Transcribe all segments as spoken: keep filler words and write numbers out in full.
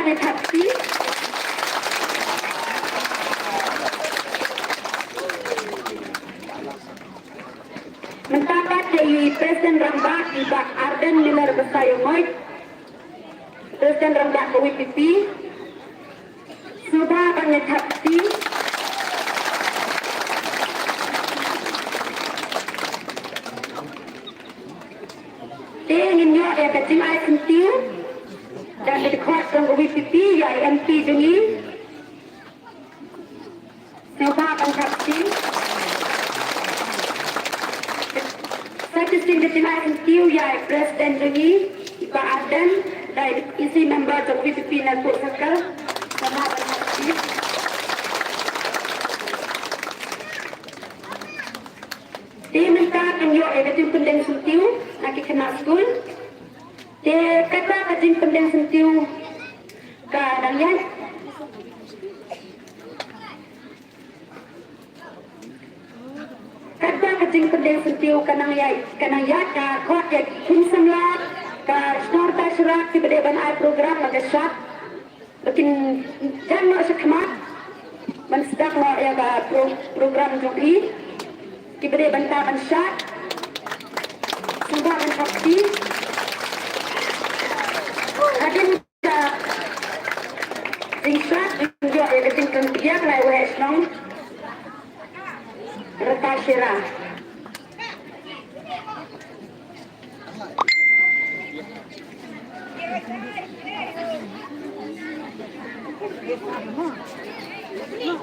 Mynta pat ïa i President Rangbah, i Bah Ardent Miller Basaiawmoit, President Rangbah ka VPP. Sngewbha ban ïa thap kti. Te ngin ïoh ïa ka jingai syntiew da ka dkhot jong ka VPP ïa i MP jong ngi. Sngewbha ban thap kti. Sa shisien ka jingai syntiew ïa i President jong ngi, i Bah Ardent, da i EC member jong VPP Narpuh Circle. Sngewbha ban thap kti. Te mynta kan ïoh ïa ka jingpyndeng syntiew na ki khynnah skul. Te kata ka jingpyndeng syntiew ka nang ïaid. Kata ka jingpyndeng syntiew ka nang ïaid, ka nang ïaid ka khot ïa ki khun samla, ka shnong Rta Shirak kiba dei ban ai program ha ka shad. Ba kin jan noh shakhmat ban sdang noh ïa ka pro-, program jong phi. Kiba dei bynta ban shad. Sngewbha ban thap kti. Hadien ka jingshad, ngin ïoh ïa ka jingkren pdiang na i Waheh Shnong Rta Shirak.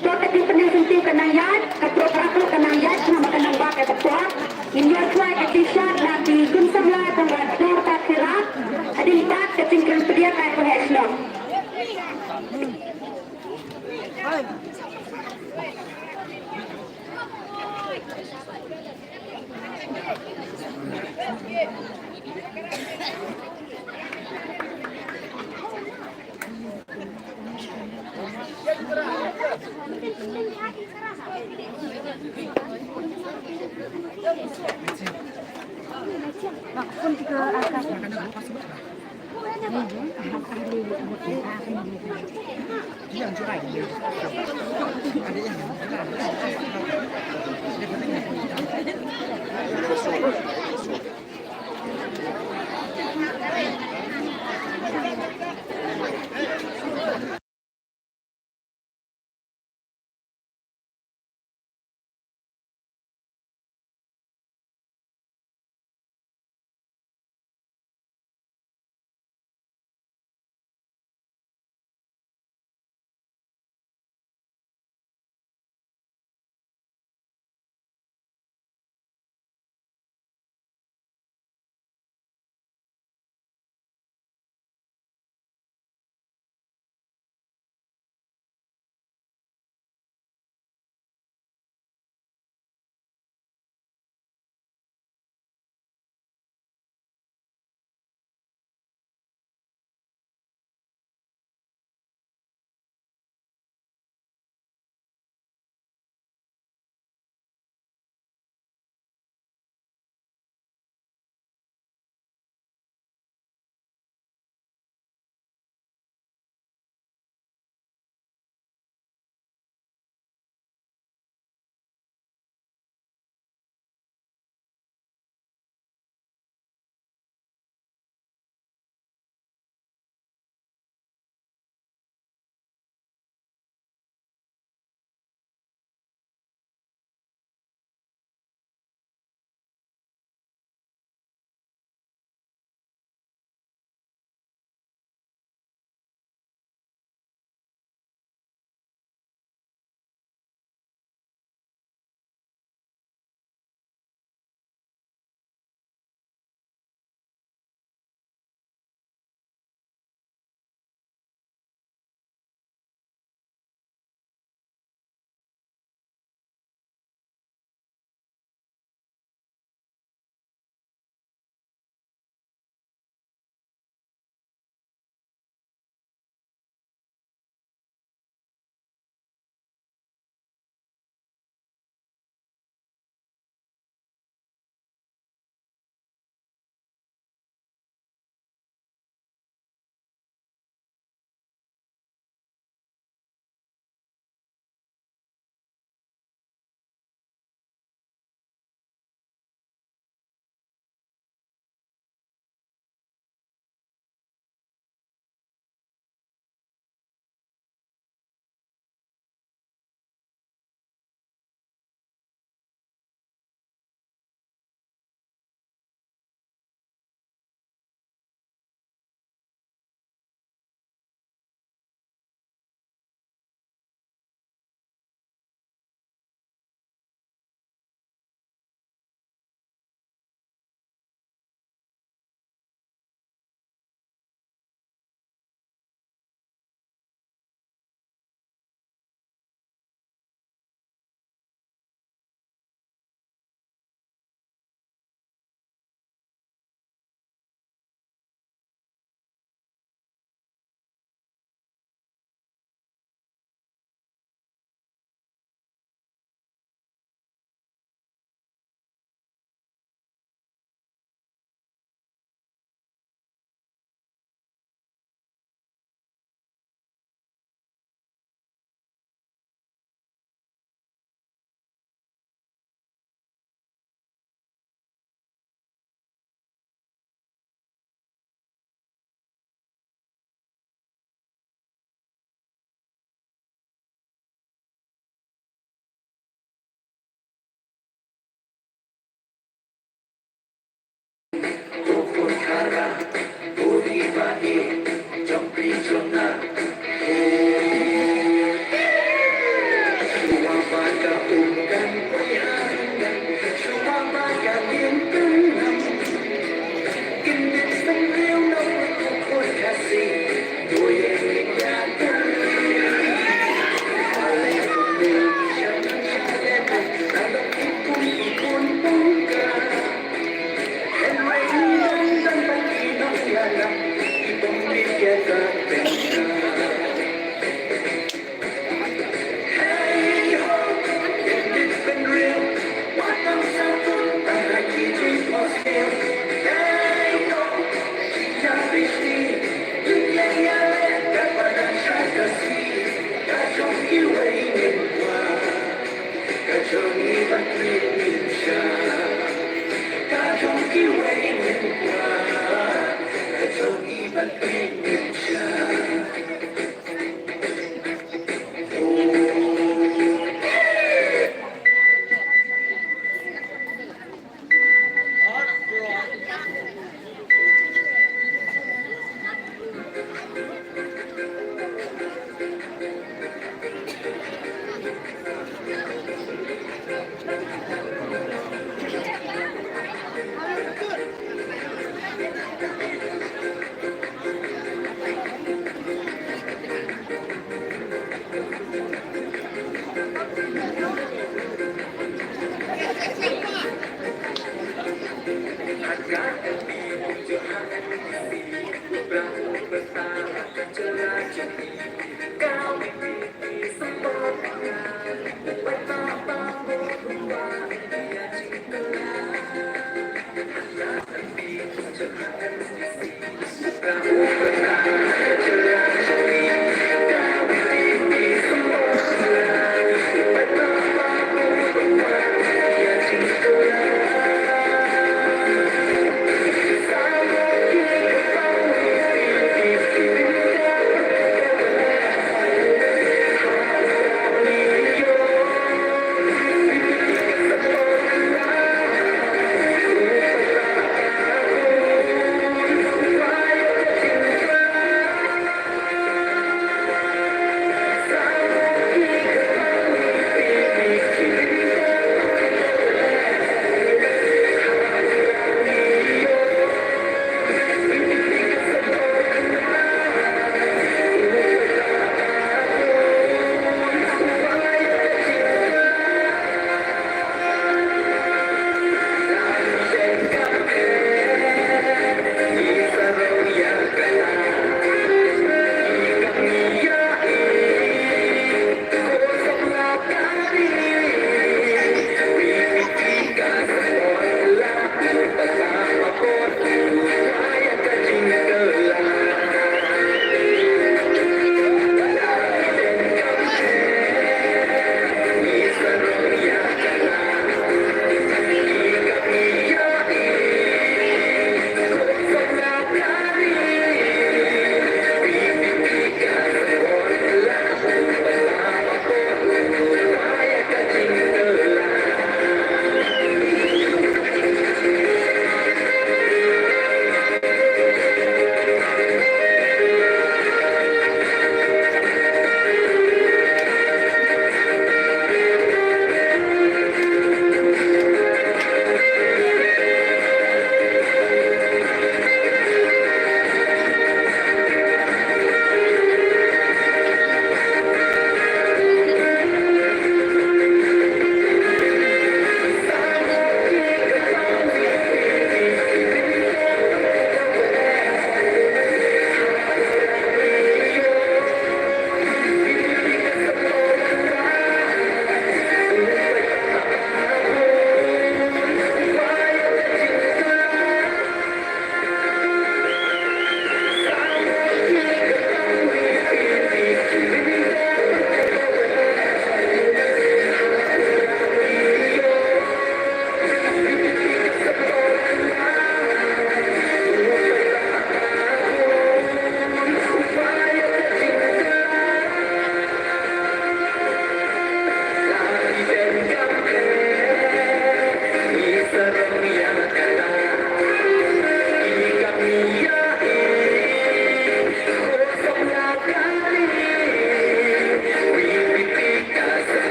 To ka jingpyndeng syntiew ka nang ïaid, ka program ka nang ïaid, namar ka nang wad ka por. Ngin ïoh shuwa ka jingshad na ki khun samla jong ka shnong Rta Shirak. Hadien pat ka jingkren pdiang na i Waheh Shnong.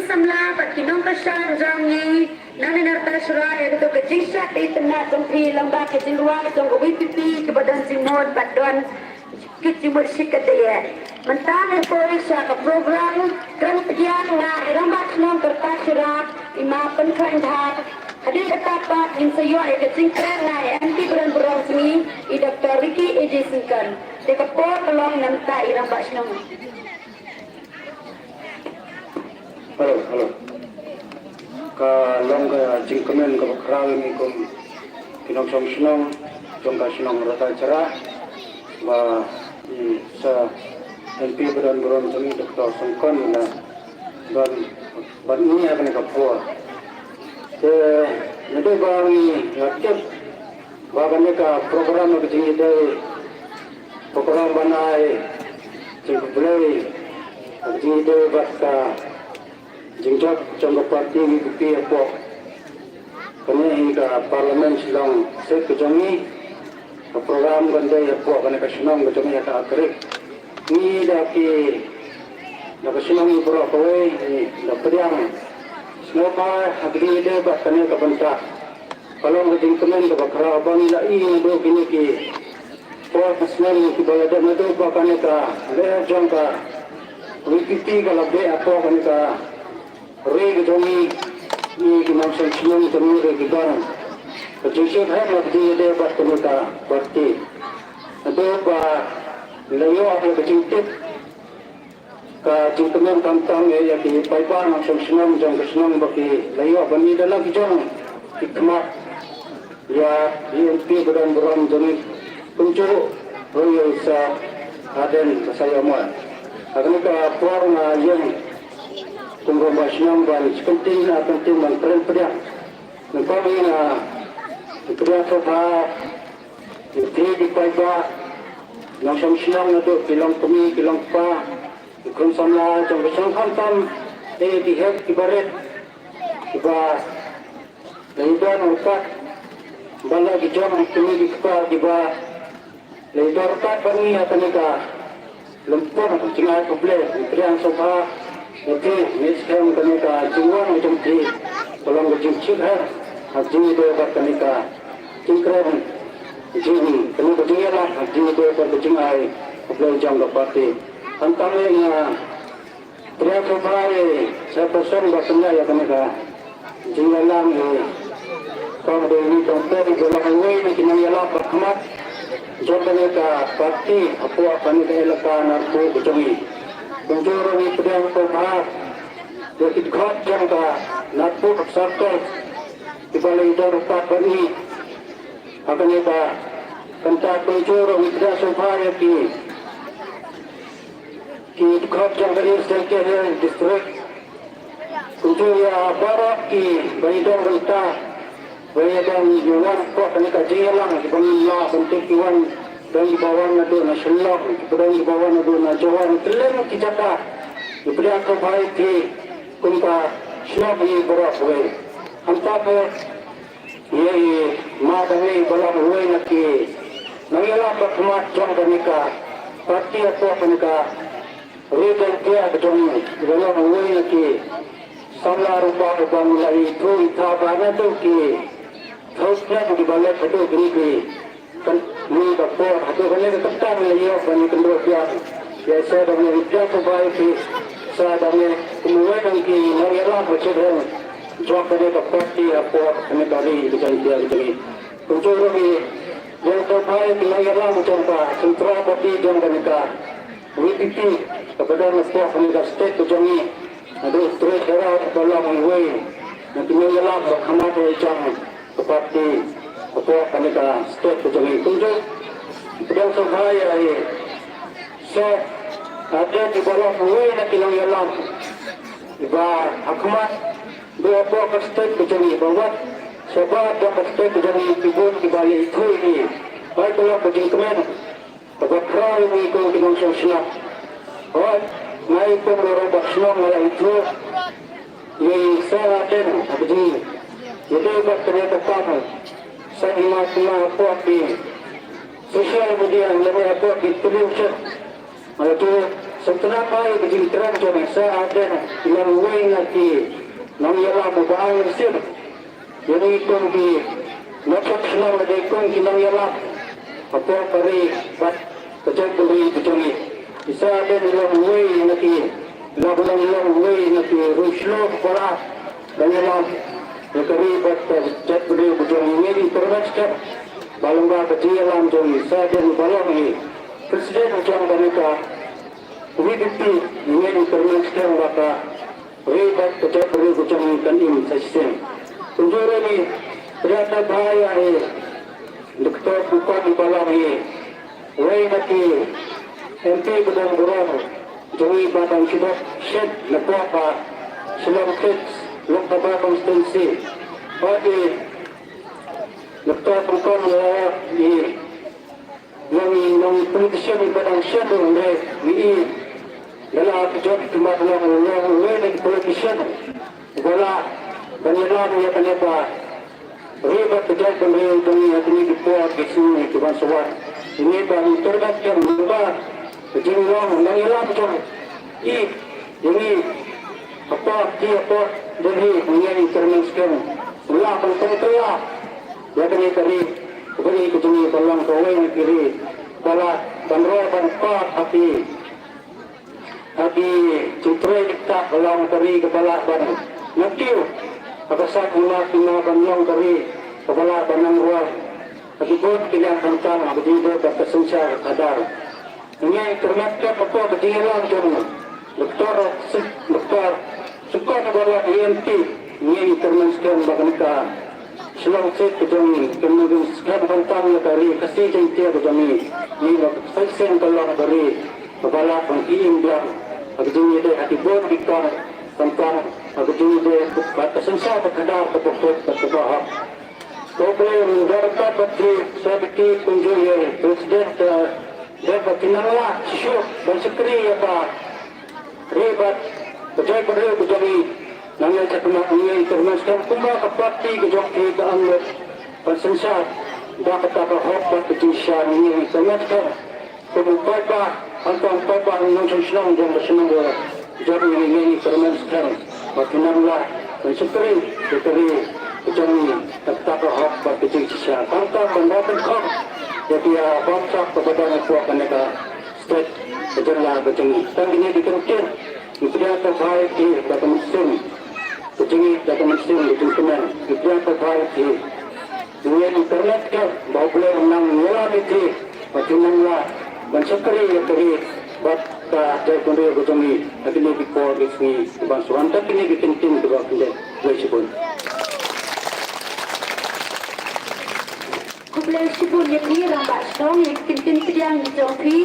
samla bad ki nongkyrshan jong ngi, nang ne nang ta shra ïa kito ka jingshad itynnad jong phi lyngba ka jingrwai jong ka VPP kaba don jingmut bad don ki jingmut shikatdei. Mynta ngi poi sha ka program kren pdiang na i rangbah shnong Kyrpang Shira, i Ma Pynkhlaiñ Dhar. Hadien kata pat ngin sa ïoh ïa ka jingkren na i MP baroh baroh jong ngi, i Doctor Ricky A J Syngkon. Te ka por ka long na bynta i rangbah shnong. Hello, hello. Ka long ka jingkmen kaba khraw ïa ngi kum ki nongshong shnong jong ka shnong Ratai Chara, ba i sa MP ba don burom jong ngi Doctor Syngkon la don bad ngi ha kane ka por. Te naduh ba ngi la tip ba kane ka program ka jingïadei, program ban ai jingkhublei, ka jingïadei bad ka jingjop jong ka party VPP hapoh kane hi ka Parliament Shillong seat ka jong ngi. Ka program kan dei hapoh kane ka shnong ka jong ngi ha Kha Kri. Ngi da ki, da ka shnong ngi baroh kawei ngi da pdiang sngewbha ha ka jingïadei bad kane ka bynta. Ka long ka jingkmen kaba khraw ba ngi la ïoh naduh kine ki por ki snem kiba la dep, naduh ba kane ka lyer jong ka VPP ka la beh hapoh kane ka ri ka jong ngi, ngi ki nongshong shnong jong ngi, ri ki don ka jingshitrhem ha ka jingïadei bad kane ka party. Naduh ba la ïoh ïa ka jingtip, ka jingkmen khamtam ïa ki paidbah nongshong shnong jong ka shnong ba ki la ïoh ban ïada la ki jong ki khmat ïa i MP ba don burom jong ngi, kumjuh ruh ïa i Sir Ardent Basaiawmoit. Ha kane ka por nga ïeng kum u rangbah shnong ban sa kyntien, ah, kyntien ban kren pdiang. Nyngkong ïa nga pdiang sngewbha ïa phi ki paidbah nongshong shnong, naduh ki long kmie ki long kpa, ki khun samla jong ka shnong, khamtam ïa ki heh ki barit kiba la ïadon ryngkat bad la ki jong ki kmie ki kpa kiba la ïadon ryngkat bad ngi ha kane ka lympung jingai khublei. Ngi pdiang sngewbha ïa phi, ngi skhem kane ka jingwan jong phi ka long ka jingshitrhem ha ka jingïadei bad kane ka jingkren, jing, kane ka jingïalam ha ka jingïadei bad ka jingai khublei jong ka party. Khamtam ïa nga pdiang sngewbha ïa i chairperson ba pynlong ïa kane ka jingïalang, i Kong David Dongter, i ba long uwei na ki nongïalam ba khmat jong kane ka party hapoh kane ka elaka Narpuh ka jong ngi. Kumjuh ruh ngi pdiang sngewbha ïa ki dkhot jong ka Narpuh Circle kiba la ïadon ryngkat bad ngi ha kane ka bynta. Kumjuh ruh ngi pdiang sngewbha ïa ki ki dkhot jong ka East Jaintia Hills District. Kumjuh ïa baroh kiba ïadon ryngkat, ba ïadon ïa wan hapoh kane ka jingïalang, kiba ngim lah ban tip, ki wan, don kiba wan naduh na Shillong, kiba don kiba wan naduh na Jowai, kylleng ki jaka. Ngi pdiang sngewbha ïa phi kum ka shnong ngi baroh kawei. Hangta phi ïa i Ma Dang Ei ba long uwei na ki nongïalam ba khmat jong kane ka party hapoh kane ka ri Jaintia ka jong ngi, i ba long uwei na ki samla rangbah uba ngi la ithuh itha ba naduh ki thaw snem kiba leit haduh kine ki, kan, ngi ba por haduh kane ka kyrteng la ïoh ban ïakynduh biang ïa i Sir Dang Ei. Pdiang sngewbha ïa phi Sir Dang Ei kum uwei na ki nongïalam ba shitrhem jong kane ka party hapoh kane ka ri ka Jaintia ka jong ngi. Kumjuh ruh ngi pdiang sngewbha ïa ki nongïalam jong ka Central Body jong kane ka VPP kaba don hapoh kane ka state ka jong ngi. Naduh Treasurer ba long uwei na ki nongïalam ba khmat jong ka party hapoh kane ka state ka jong ngi. Kumjuh pdiang sngewbha ïa i Sir Ardent, i ba long uwei na ki nongïalam iba ha khmat hapoh ka state ka jong ngi, ba wat shabar jong ka state ka jong ngi ki bun kiba ïa ithuh ïa ngi. Ba ka long ka jingkmen kaba khraw ïa ngi kum ki nongshong shnong. Hooid, nga i kum u rangbah shnong nga la ithuh ïa i Sir Ardent ha ka jingïadei bad kane ka kam saiñ hima sima hapoh ki social media lane hapoh ki television. Nga la ju Sngewtynnat ba ïa ka jingtrei jong i Sir Ardent i long uwei na ki nongïalam uba ai mynsiem ïa ngi kum ki nongshong shnong, lane kum ki nongïalam hapoh ka ri bad ka jaitbynriew ka jong ngi. I Sir Ardent i long uwei na ki, i long, i long uwei na ki riewshlur ba la ban ïalam ïa ka ri bad ka jaitbynriew ka jong ngi. Ngi kyrmen skhem ba lyngba ka jingïalam jong i Sir Ardent ba long i President jong kane ka VPP, ngi kyrmen skhem ba ka ri bad ka jaitbynriew ka jong ngi kan im sa shisien. Kumjuh ruh ngi pdiang da bha ïa i Doctor Pukon ba long i uwei na ki MP ba don burom jong ngi ba dang shu dep shet napoh ka Shillong State Lok Sabha Constituency. Bad i Doctor Pukon ba long i nong politician ba dang shet ruh, hynrei ngi i da la ka jot kumba long, long uwei na ki politician ba la ban ïalam ïa kane ka ri bad ka jaitbynriew jong ngi ha kine ki por ki sngi kiban sa wan. Ngi ba ngi kyrmen skhem ba ka jinglong nongïalam jong i ïa ngi hapoh ki, hapoh Delhi, ngi kyrmen skhem la ban pynkylla ïa kane ka ri kaba ri ka jong ngi ban long kawei na ki ri ba la ban roi ban kor ha ki, ha ki jingtrei diktat, ban long ka ri kaba la ban nangkiew ha ka sait hima hima, ban long ka ri kaba la ban nang roi ha ki bun ki liang khamtam ha ka jingdon bad ka synshar khadar. Ngi kyrmen skhem hapoh ka jingïalam jong Doctor Sik-, Doctor Sukon ba long i MP, ngi kyrmen skhem ba kane ka Shillong State ka jong ngi, kyrmen skhem khamtam ïa ka ri Khasi Jaiñtia ka jong ngi, ngi ba sa shisien ka long ka ri kaba lah ban im biang ha ka jingïadei ha ki bun ki kong, khamtam ha ka jingïadei bad ka synshar ka khadar kaba khuid bad kaba hok. Khublei, nga kyrpad bad ki sa biki kumjuh ïa i President, eh, dei ba kin nang lah shuh ban shakri ïa ka ri bad ka jaitbynriew ka jong ngi. Nangne shakhmat ngi kyrmen skhem kumba ka party ka jong phi ka am lut ban synshar da kata ka hok bad ka jingshisha. Ngi kyrmen skhem kum u paidbah, hangta u paidbah, u nongshong shnong jong ka shnong jong ngi, ngi kyrmen skhem ba kin nang lah ban shakri ïa ka ri ka jong ngi da kata ka hok bad ka jingshisha. Khamtam ban da pynkhong ïa ki, ah, bamsap kaba don hapoh kane ka state, ka jylla ka jong ngi. Tang kine ki kyntien, ngi pdiang da ka bha ïa ki da ka mynsiem ka jingïeit, da ka mynsiem ka jingkmen, ngi pdiang da ka bha ïa ki. Ngi kyrmen skhem ba U Blei un nang ïalam ïa ki, ba kin nang lah ban shakri ïa ka ri bad ka jaitbynriew ka jong ngi ha kine ki por ki sngi kiban sa wan. Tang kine ki kyntien kiba kyntien. Khublei shibun. Khublei shibun ïa phi Rangbah Shnong, ïa ki kyntien pdiang jong phi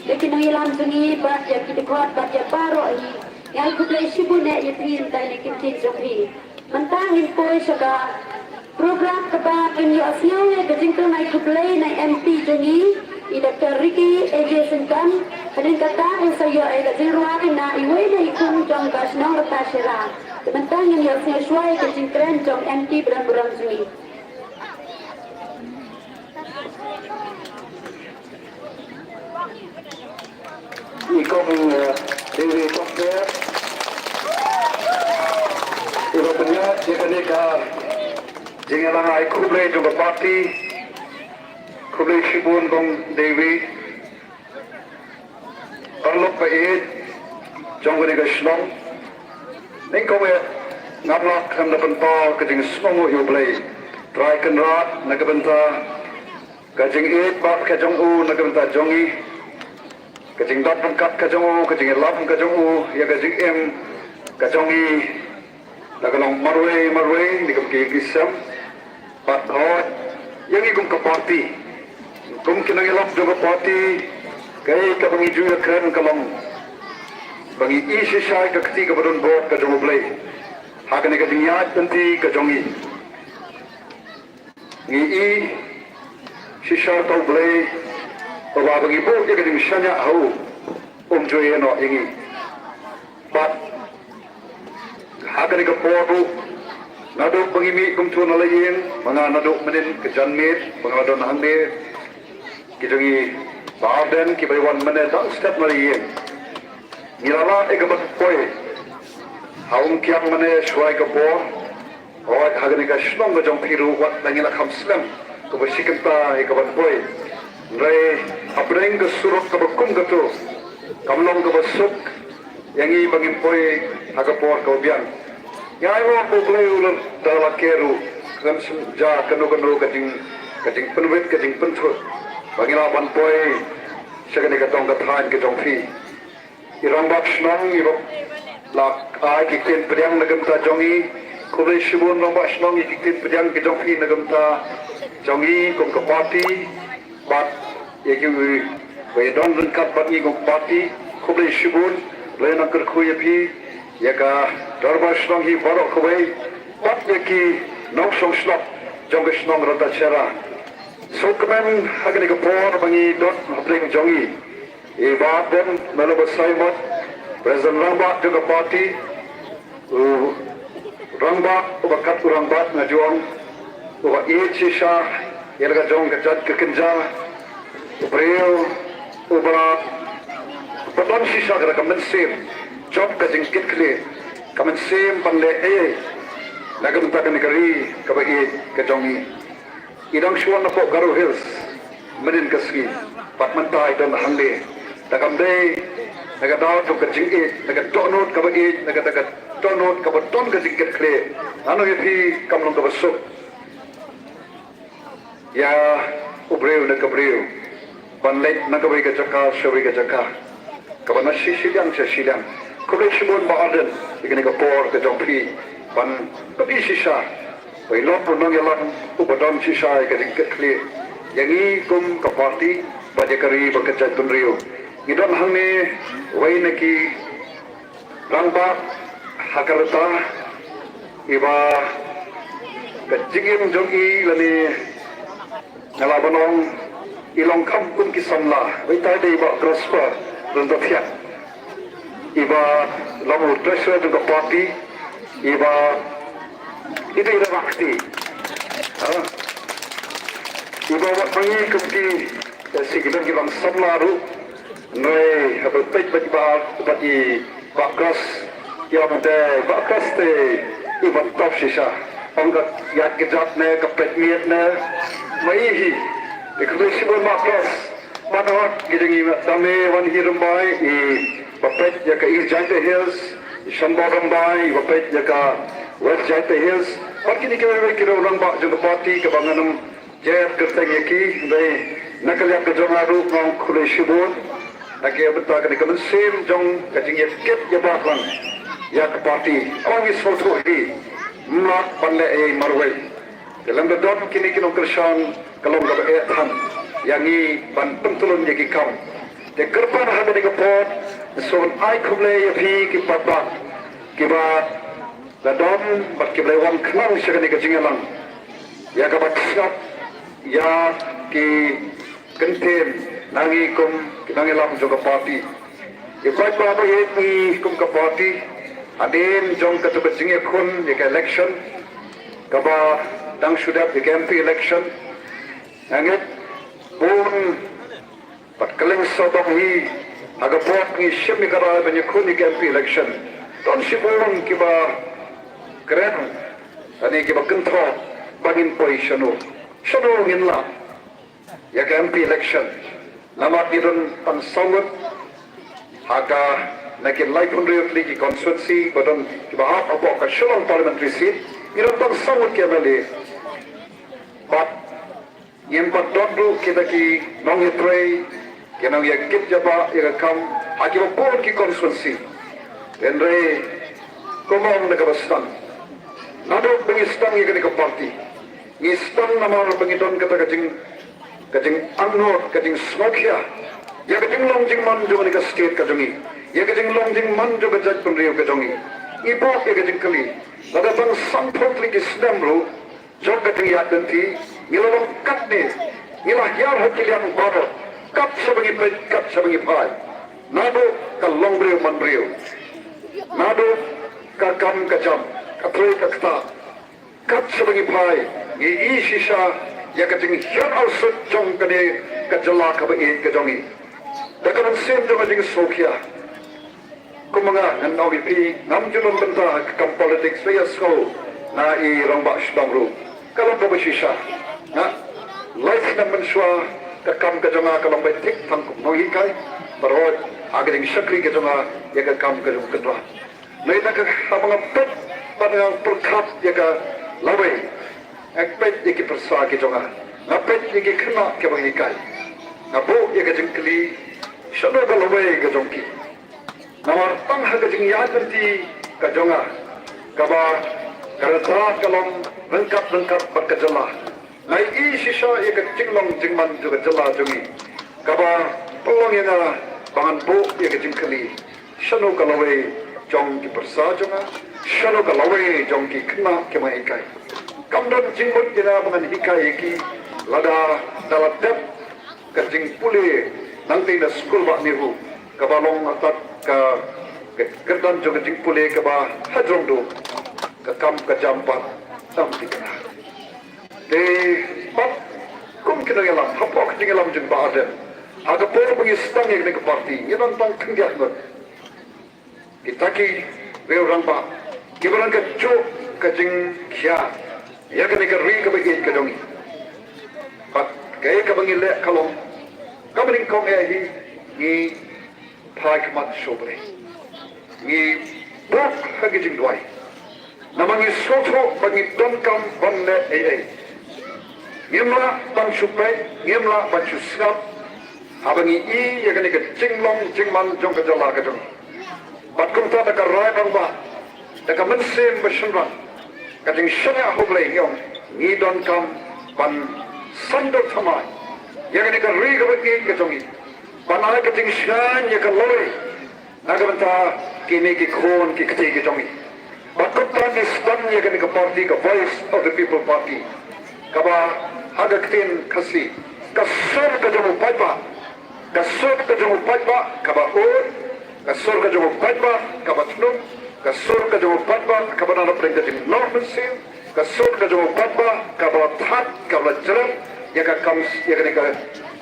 ïa ki nongïalam jong ngi bad ïa ki dkhot bad ïa baroh hi. Nga ai khublei shibun eh ïa phi mynta ïa ki kyntien jong phi. Mynta ngin poi sha ka program kaba ngin ïohsngew ïa ka jingkren ai khublei na i MP jong ngi, i Doctor Ricky A J Syngkon. Hadien kata ngin sa ïoh ïa ka jingrwai na iwei na i khun jong ka shnong Ratacherra. Te mynta ngin ïohsngew shuwa ïa ka jingkren jong MP ba don burom jong ngi. I Kong, eh, Dewi Tokper, iba pynïaid ïa kane ka jingïalang ai khublei jong ka party. Khublei shibun Kong Dewi. Paralok ba ïeit jong kane ka shnong. Nyngkong eh ngam lah khlem da pynpaw ka jingsngewnguh ïa U Blei Trai Kynrad na ka bynta ka jingïeit bad ka jong u na ka bynta jong ngi. Ka jingdon ryngkat ka jong u, ka jingïalam ka jong u ïa ka jingim ka jong ngi. La ka long marwei marwei, ni kum ki ki sem. Bad hoi, ïa ngi kum ka party, kum ki nongïalam jong ka party, kaei kaba ngi ju ïa kren ka long ba ngi i shisha ïa ka kti kaba don bor ka jong U Blei ha kane ka jingïaid lynti ka jong ngi. Ngi i shisha ïa U Blei, ba ba ngi buh ïa ka jingshaniah ha u, um ju ïehnoh ïa ngi. Bad ha kane ka por ruh, naduh ba ngi mih kumjuh na la ïing, ma nga naduh mynnin ka janmiet ba nga la don hangne, ki jong ngi ba Ardent kiba ïa wan mynne dang step na la ïing. Ngi la lah ïa ka ban poi ha Umkiang mane shuwa ïa ka por. Hooid, ha kane ka shnong ka jong phi ruh wat la ngi la kham slem kaba shi kynta ïa ka ban poi. Hynrei hapdeng ka surok kaba kum kata, kam long kaba suk ïa ngi ba ngin poi ha ka por kaba biang. Ngi ai nguh ba U Blei u la da la kyrkhu, khlem shym jia kano kano ka jing, ka jingpynwit, ka jingpynthut ba ngi lah ban poi sha kane ka dong ka thaiñ ka jong phi. I rangbah shnong iba la ai ki ktien pdiang na ka bynta jong ngi. Khublei shibun rangbah shnong ïa ki ktien pdiang ki jong phi na ka bynta jong ngi kum ka party. Bad ïa kiwei ba ïadon ryngkat bad ngi kum ka party, khublei shibun. Lei nang kyrkhu ïa phi, ïa ka dorbar shnong hi baroh kawei, bad ïa ki nongshong shnong jong ka shnong Rangbah Chera. Sngewkmen ha kane ka por ba ngi don hapdeng jong ngi i Bah Ardent Miller Basaiawmoit, President Rangbah jong ka party, u rangbah uba kat u rangbah nga ju ong, uba ïeit shisha ïa la ka jong ka jait ka kynja, u briew uba, uba don shisha ka mynsiem jop ka jingkitkhlieh, ka mynsiem ban leh ei ei na ka bynta kane ka ri kaba ïeit ka jong ngi. I dang shu wan napoh Garo Hills mynhynnin ka sngi, bad mynta i don hangne. Da kam dei na ka daw jong ka jingïeit, na ka dohnud kaba ïeit, na ka, na ka dohnud kaba don ka jingkitkhlieh, nano ïa phi kam long kaba suk ïa u briew na ka briew ban leit na kawei ka jaka sha kawei ka jaka, kaba na shi shiliang sha shiliang. Khublei shibun Bah Ardent ïa kane ka por ka jong phi ban pyni shisha ba i long u nongïalam uba don shisha ïa ka jingkitkhlieh ïa ngi kum ka party bad ïa ka ri bad ka jaitbynriew. Ngi don hangne wei na ki rangbah ha ka rta iba ka jingim jong i lane nga lah ban ong i long kham kum ki samla. Wei tai dei Bah Prosper Ryntathiang, iba long u treasurer jong ka party, iba, i dei i rangbah kti. Ha? Iba wat ma ngi kum ki, eh, shi ki don ki long samla ruh. Hynrei haba peit bad i Bah, bad i Bah Kros, ïa, mynta Bah Kros te i ban top shisha. Ong ka ïaid ka jat ne ka peit miet ne, ma i hi. Te khublei shibun Bah Kros. Ban hok ki jong i, ma tang ne wan hi Rymbai iba peit ïa ka East Jaintia Hills, i Shanbor Rymbai iba peit ïa ka West Jaintia Hills. Bad kine kiwei kiwei ki rangbah jong ka party kaba ngan ym jer kyrteng ïa ki, hynrei na ka liang ka jong nga ruh nga ong khublei shibun na ka bynta kane ka mynsiem jong ka jingïakit ïabah lang ïa ka party. Ong i sngewthuh hi, ym lah ban leh ei ei marwei. Te lada don kine ki nongkyrshan ka long kaba eh than ïa ngi ban pyntlun ïa ki kam. Te kyrpad ha kane ka por, sngewbha ai khublei ïa phi ki paidbah kiba la don bad kiba la wan khnang sha kane ka jingïalang ïa kaba sngap ïa ki kyntien na ngi kum ki nongïalam jong ka party. Ki paidbah ba ïeit ngi kum ka party, hadien jong katu ka jingïakhun ïa ka election kaba dang shu dep, ïa ka M P election, nga ngeit bun bad kylleng sawdong hi ha ka por ngi shim ïa ka rai ban ïakhun ïa ka M P election, don shibun kiba kren lane kiba kynthoh ba ngin poi shano, shano ngin lap ïa ka M P election. Namar ngi don tang saw ngut ha ka, na ki laiphew hynriew tylli ki constituency ba don kiba hap hapoh ka Shillong parliamentary seat, ngi don tang saw ngut ki M L A. Bad ngim pat don ruh kita ki nongïatrei, ki nongïakit ïabah ïa ka kam ha kiba bun ki constituency. Hynrei kumba ong na kaba sdang, naduh ba ngi sdang ïa kane ka party, ngi sdang namar ba ngi don kata ka jing, ka jingangnud, ka jingsngewkhia ïa ka jinglong jingman jong kane ka state ka jong ngi, ïa ka jinglong jingman jong ka jaitbynriew ka jong ngi. Ngi buh ïa ka jingkylli, lada tang sanphew tylli ki snem ruh jong ka jingïaid lynti, ngi la long katne, ngi la hiar ha ki liang baroh, kat shaba ngi peit, kat shaba ngi phai. Naduh ka longbriew manbriew, naduh ka kam ka jam, ka trei ka ktah, kat shaba ngi phai, ngi i shisha ïa ka jinghiar arsut jong kane ka jylla kaba ïeit ka jong ngi. Da ka mynsiem jong ka jingsngewkhia, Kum nga ngan ong ïa phi, ngam ju long bynta ha ka kam politics, ïa sngewbha na i Rangbah Shyllung ruh. Ka long kaba shisha. Nga, lai snem mynshuwa ka kam ka jong nga ka long ba thik tang kum nonghikai. Baroh ha ka jingshakri ka jong nga ïa ka kam ka jong ka dra. Nai na ka haba nga peit, ba nga pyrkhat ïa ka lawei. Nga peit ïa ki pyrsa ki jong nga. Nga peit ïa ki khynnah kiba hikai. Nga buh ïa ka jingkylli, shano ka lawei ka jong ki. Namar tang ha ka jingïaid lynti ka jong nga, kaba ka rta ka long ryngkat ryngkat bad ka jylla. Nga ïohi shisha ïa ka jinglong jingman jong ka jylla jong ngi, kaba pynlong ïa nga ba ngan buh ïa ka jingkylli, shano ka lawei jong ki pyrsa jong nga, shano ka lawei jong ki khynnah kiba hikai. Kam don jingmut ïa nga ba ngan hikai ïa ki, lada da la dep ka jingpule nangtei na skul bah NEHU, kaba long artat ka, ka kyrdan jong ka jingpule kaba ha jrong duh, ka kam ka jam pat tam thikna. Te pat kum ki nongïalam, hapoh ka jingïalam jong Bah Ardent, ha ka por ba ngi sdang ïa kane ka party, ngi don tang khyndiat ngut. Kita ki riew rangbah kiba don ka juk ka jingkhia ïa kane ka ri kaba ïeit ka jong ngi. Bad kaei kaba ngi leh ka long, kaba nyngkong eh hi, ngi phai khmat sha U Blei. Ngi buh ha ka jingduwai. Namar ngi sngewthuh ba ngi donkam ban leh ei ei. Ngim lah ban shu peit, ngim lah ban shu sngap, haba ngi i ïa kane ka jinglong jingman jong ka jylla ka jong ngi. Bad kumta da ka rai rangbah, da ka mynsiem ba shynrang, ka jingshaniah ha U Blei ngi ong, ngi donkam ban sngewthuh thymmai ïa kane ka ri kaba ïeit ka jong ngi. Ban ai ka jingshngaiñ ïa ka lawei na ka bynta kine ki khun ki kti ki jong ngi. Bad kumta ngi sdang ïa kane ka party, ka Voice of the People Party, kaba ha ka ktien Khasi, ka sur ka jong u paidbah. Ka sur ka jong u paidbah kaba ur, ka sur ka jong u paidbah kaba thnum, ka sur ka jong u paidbah kaba nang pdeng ka jingnoh mynsiem, ka sur ka jong u paidbah kaba la thait, kaba la jrem ïa ka kam, ïa kane ka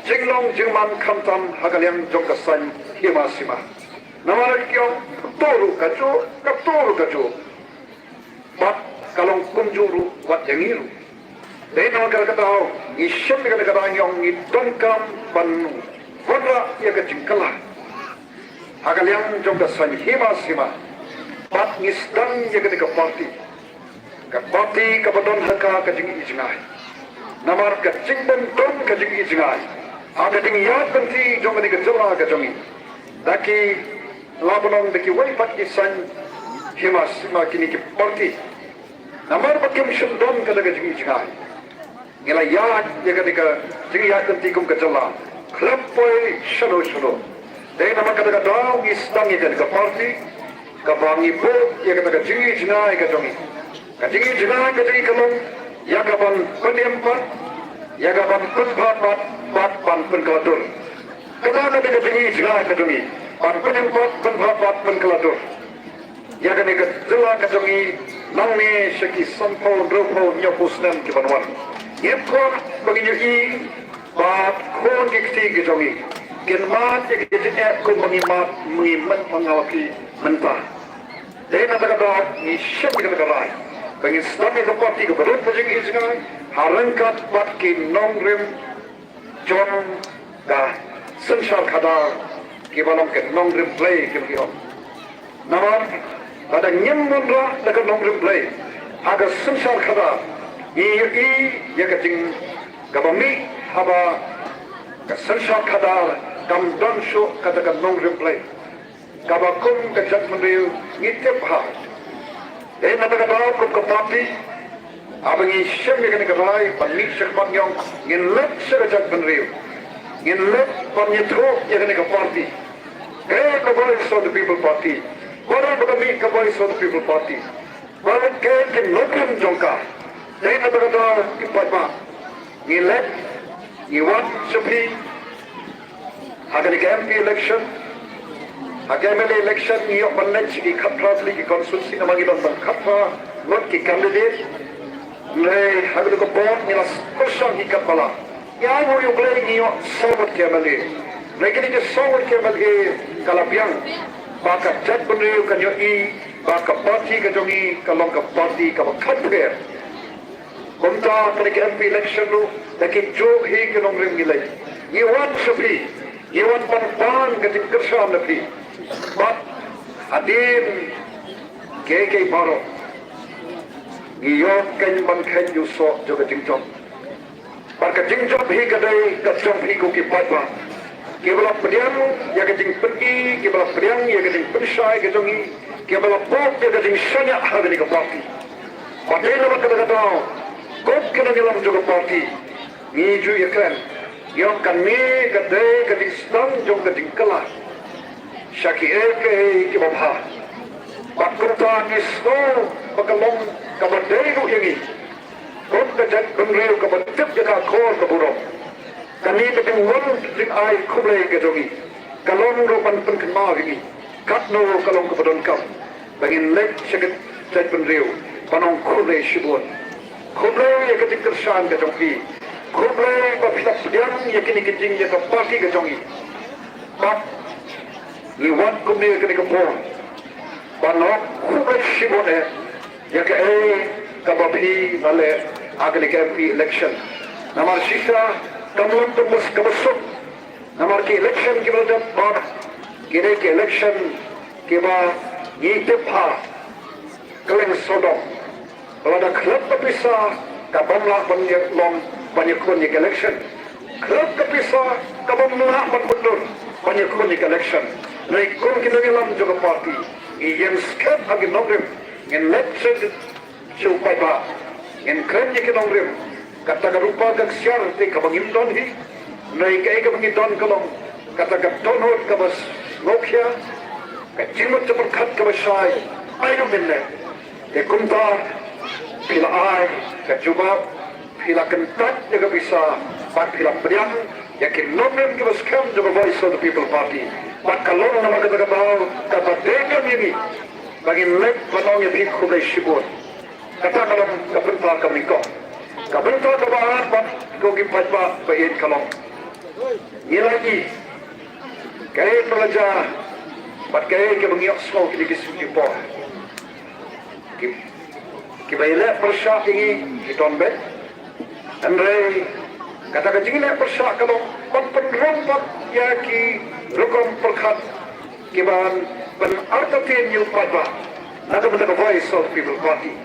jinglong jingman khamtam ha ka liang jong ka saiñ hima sima. Namar ki ong, kato ruh kajuh, kato ruh kajuh. Bad ka long kumjuh ruh wat ïa ngi ruh. Dei namar kata ka daw ngi shem ïa kata ka daw ngi ong ngi donkam ban wanrah ïa ka jingkylla ha ka liang jong ka saiñ hima sima. Bad ngi sdang ïa kata ka party. Ka party kaba don ha ka ka jingïohi jngai. Namar ka jingbym don ka jingïohi jngai ha ka jingïaid lynti jong kane ka jylla ka jong ngi, da ki, la ban ong da kiwei pat ki saiñ hima sima kine ki party. Namar ba kim shym don kata ka jingïohi jngai, ngi la ïaid ïa kane ka jingïaid lynti kum ka jylla khlem poi shano shano. Dei namar kata ka daw ngi sdang ïa kane ka party, kaba ngi buh ïa kata ka jingïohi jngai ka jong ngi. Ka jingïohi jngai ka jong ngi ka long ïa ka ban pynim pat, ïa ka ban pynbha pat, bad ban pynkylla dur. Kata ka dei ka jingïohi jngai ka jong ngi, ban pynim pat, pynbha pat, pynkylla dur ïa kane ka jylla ka jong ngi nangne sha ki sanphew, hynriewphew, hynñiewphew snem ki ban wan. Ngim kwah ba ngin ïohi ba khun ki kti ki jong ngi kin mad ïa ki jingeh kumba ngi mad, ngi mad ma nga ma phi mynta. Dei na kata ka daw ngi shem ïa kata ka rai ba ngin sdang ïa ka party kaba don ka jingïohi jngai ha ryngkat bad ki nongrim jong ka synshar khadar, kiba long ki nongrim Blei kiba ki ong. Namar lada ngim wanrah da ka nongrim Blei ha ka synshar khadar, ngi ïohi ïa ka jing, kaba mih haba ka synshar khadar kam don shuh kata ka nongrim Blei, kaba kum ka jaitbynriew ngi tip bha. Dei na kata ka daw kum ka party, haba ngi shem ïa kane ka rai ban mih shakhmat ngi ong ngin leit sha ka jaitbynriew, ngin leit ban ïathuh ïa kane ka party. Kaei ka Voice of the People Party? Baroh ba ka mih ka Voice of the People Party, baroh kaei ki nongrim jong ka? Dei na kata ka daw ki paidbah, ngi leit, ngi wad sha phi ha kane ka M P election. Ha ka M L A election ngi ïoh ban leit sha ki khatphra tylli ki constituency namar ngi don tang khatphra ngut ki candidate. Hynrei ha kane ka por ngi la pyrshang hi katba lah. Ïa, ngi ïoh, Blei, ngi ïoh saw ngut ki M L A. Hynrei kine ki saw ngut ki M L A ka la biang ba ka jaitbynriew kan ïohi ba ka party ka jong ngi ka long ka party kaba kham pher. Kumta kane ka M P election ruh da ki juh hi ki nongrim ngi leit, ngi wan sha phi, ngi wan ban pan ka jingkyrshan na phi. Bad hadien kiei kiei baroh ngi ïoh keiñ ban kheiñ ïa u soh jong ka jingjop. Bad ka jingjop hi ka dei ka jong phi ko ki paidbah kiba la pdiang ïa ka jingpyni, kiba la pdiang ïa ka jingpynshai ka jong ngi, kiba la pop ïa ka jingshaniah ha kane ka party. Bad dei namar kata ka daw, kum ki nongïalam jong ka party, ngi ju ïakren ïa kane ka dei ka jingsdang jong ka jingkylla sha kiei kiei kiba bha. Bad kumta ngi sngew ba ka long kaba dei ruh ïa ngi kum ka jaitbynriew kaba tip ïa ka khor ka burom. Kane ka jingwan jingai khublei ka jong ngi ka long ruh ban pynkynmaw ïa ngi katno ka long kaba donkam ba ngin leit sha ka jaitbynriew ban ong khublei shibun. Khublei ïa ka jingkyrshan ka jong phi. Khublei ba phi la pdiang ïa kine ki jing ïa ka party ka jong ngi. Bad ngi wan kumne ïa kane ka por ban ong khublei shibun eh ïa kaei kaba phi la leh ha kane ka M P election. Namar shisha kam long kaba suk, namar ki election kiba la dep bad ki dei ki election kiba ngi tip ha kylleng sawdong. Lada khlem ka pisa ka bym lah ban ïa long ban ïakhun ïa ka election. Khlem ka pisa ka bym lah ban mutdur ban ïakhun ïa ka election. Hynrei kum ki nongïalam jong ka party ngi ïeng skhem ha ki nongrim, ngin leit sha sha u paidbah, ngin kren ïa ki nongrim. Kata ka rupa ka ksiar te kaba ngim don hi. Hynrei kaei kaba ngi don ka long kata ka dohnud kaba sngewkhia, ka jingmut jingpyrkhat kaba shai. Ai u mynne. Te kumta phi la ai ka jubab, phi la kyntait ïa ka pisa bad phi la pdiang ïa ki nongrim kiba skhem jong ka Voice of the People Party. Bad ka long namar kata ka daw kaba dei ka mini ba ngin leit ban ong ïa phi khublei shibun. Kata ka long ka bynta kaba nyngkong. Ka bynta kaba ar bad ko ki paidbah ba ïeit ka long, ngi la ïohi kaei ba la jia bad kaei kaba ngi ïohsngew kine ki sngi ki por. Ki, kiba ïaleh pyrshah ïa ngi ki don beit. Hynrei kata ka jingleh pyrshah ka long ban pynrung pat ïa ki rukom pyrkhat kiban pynartatien ïa u paidbah na ka bynta ka Voice of the People Party.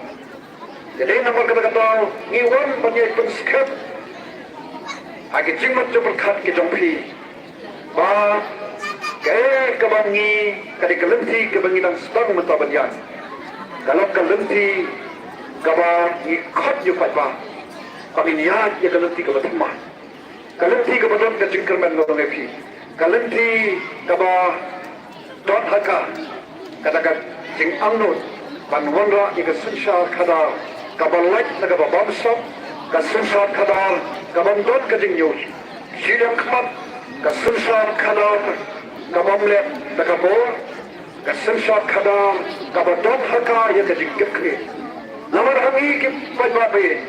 Te dei namar kata ka daw ngi wan ban ïai pynskhem ha ki jingmut jingpyrkhat ki jong phi ba kaei kaba ngi, ka dei ka lynti kaba ngi dang sdang mynta ban ïaid, ka long ka lynti kaba ngi khot ïa u paidbah ba ngin ïaid ïa ka lynti kaba thymmai. Ka lynti kaba don ka jingkyrmen, nga ong ïa phi, ka lynti kaba don ha ka, kata ka jingangnud ban wanrah ïa ka synshar khadar kaba lait na kaba bamsap, ka synshar khadar kabym don ka jingñiuh shiliang khmat, ka synshar khadar kabym leh da ka bor, ka synshar khadar kaba don ha ka ïa ka jingkitkhlieh. Namar ha ngi ki paidbah ba ïeit,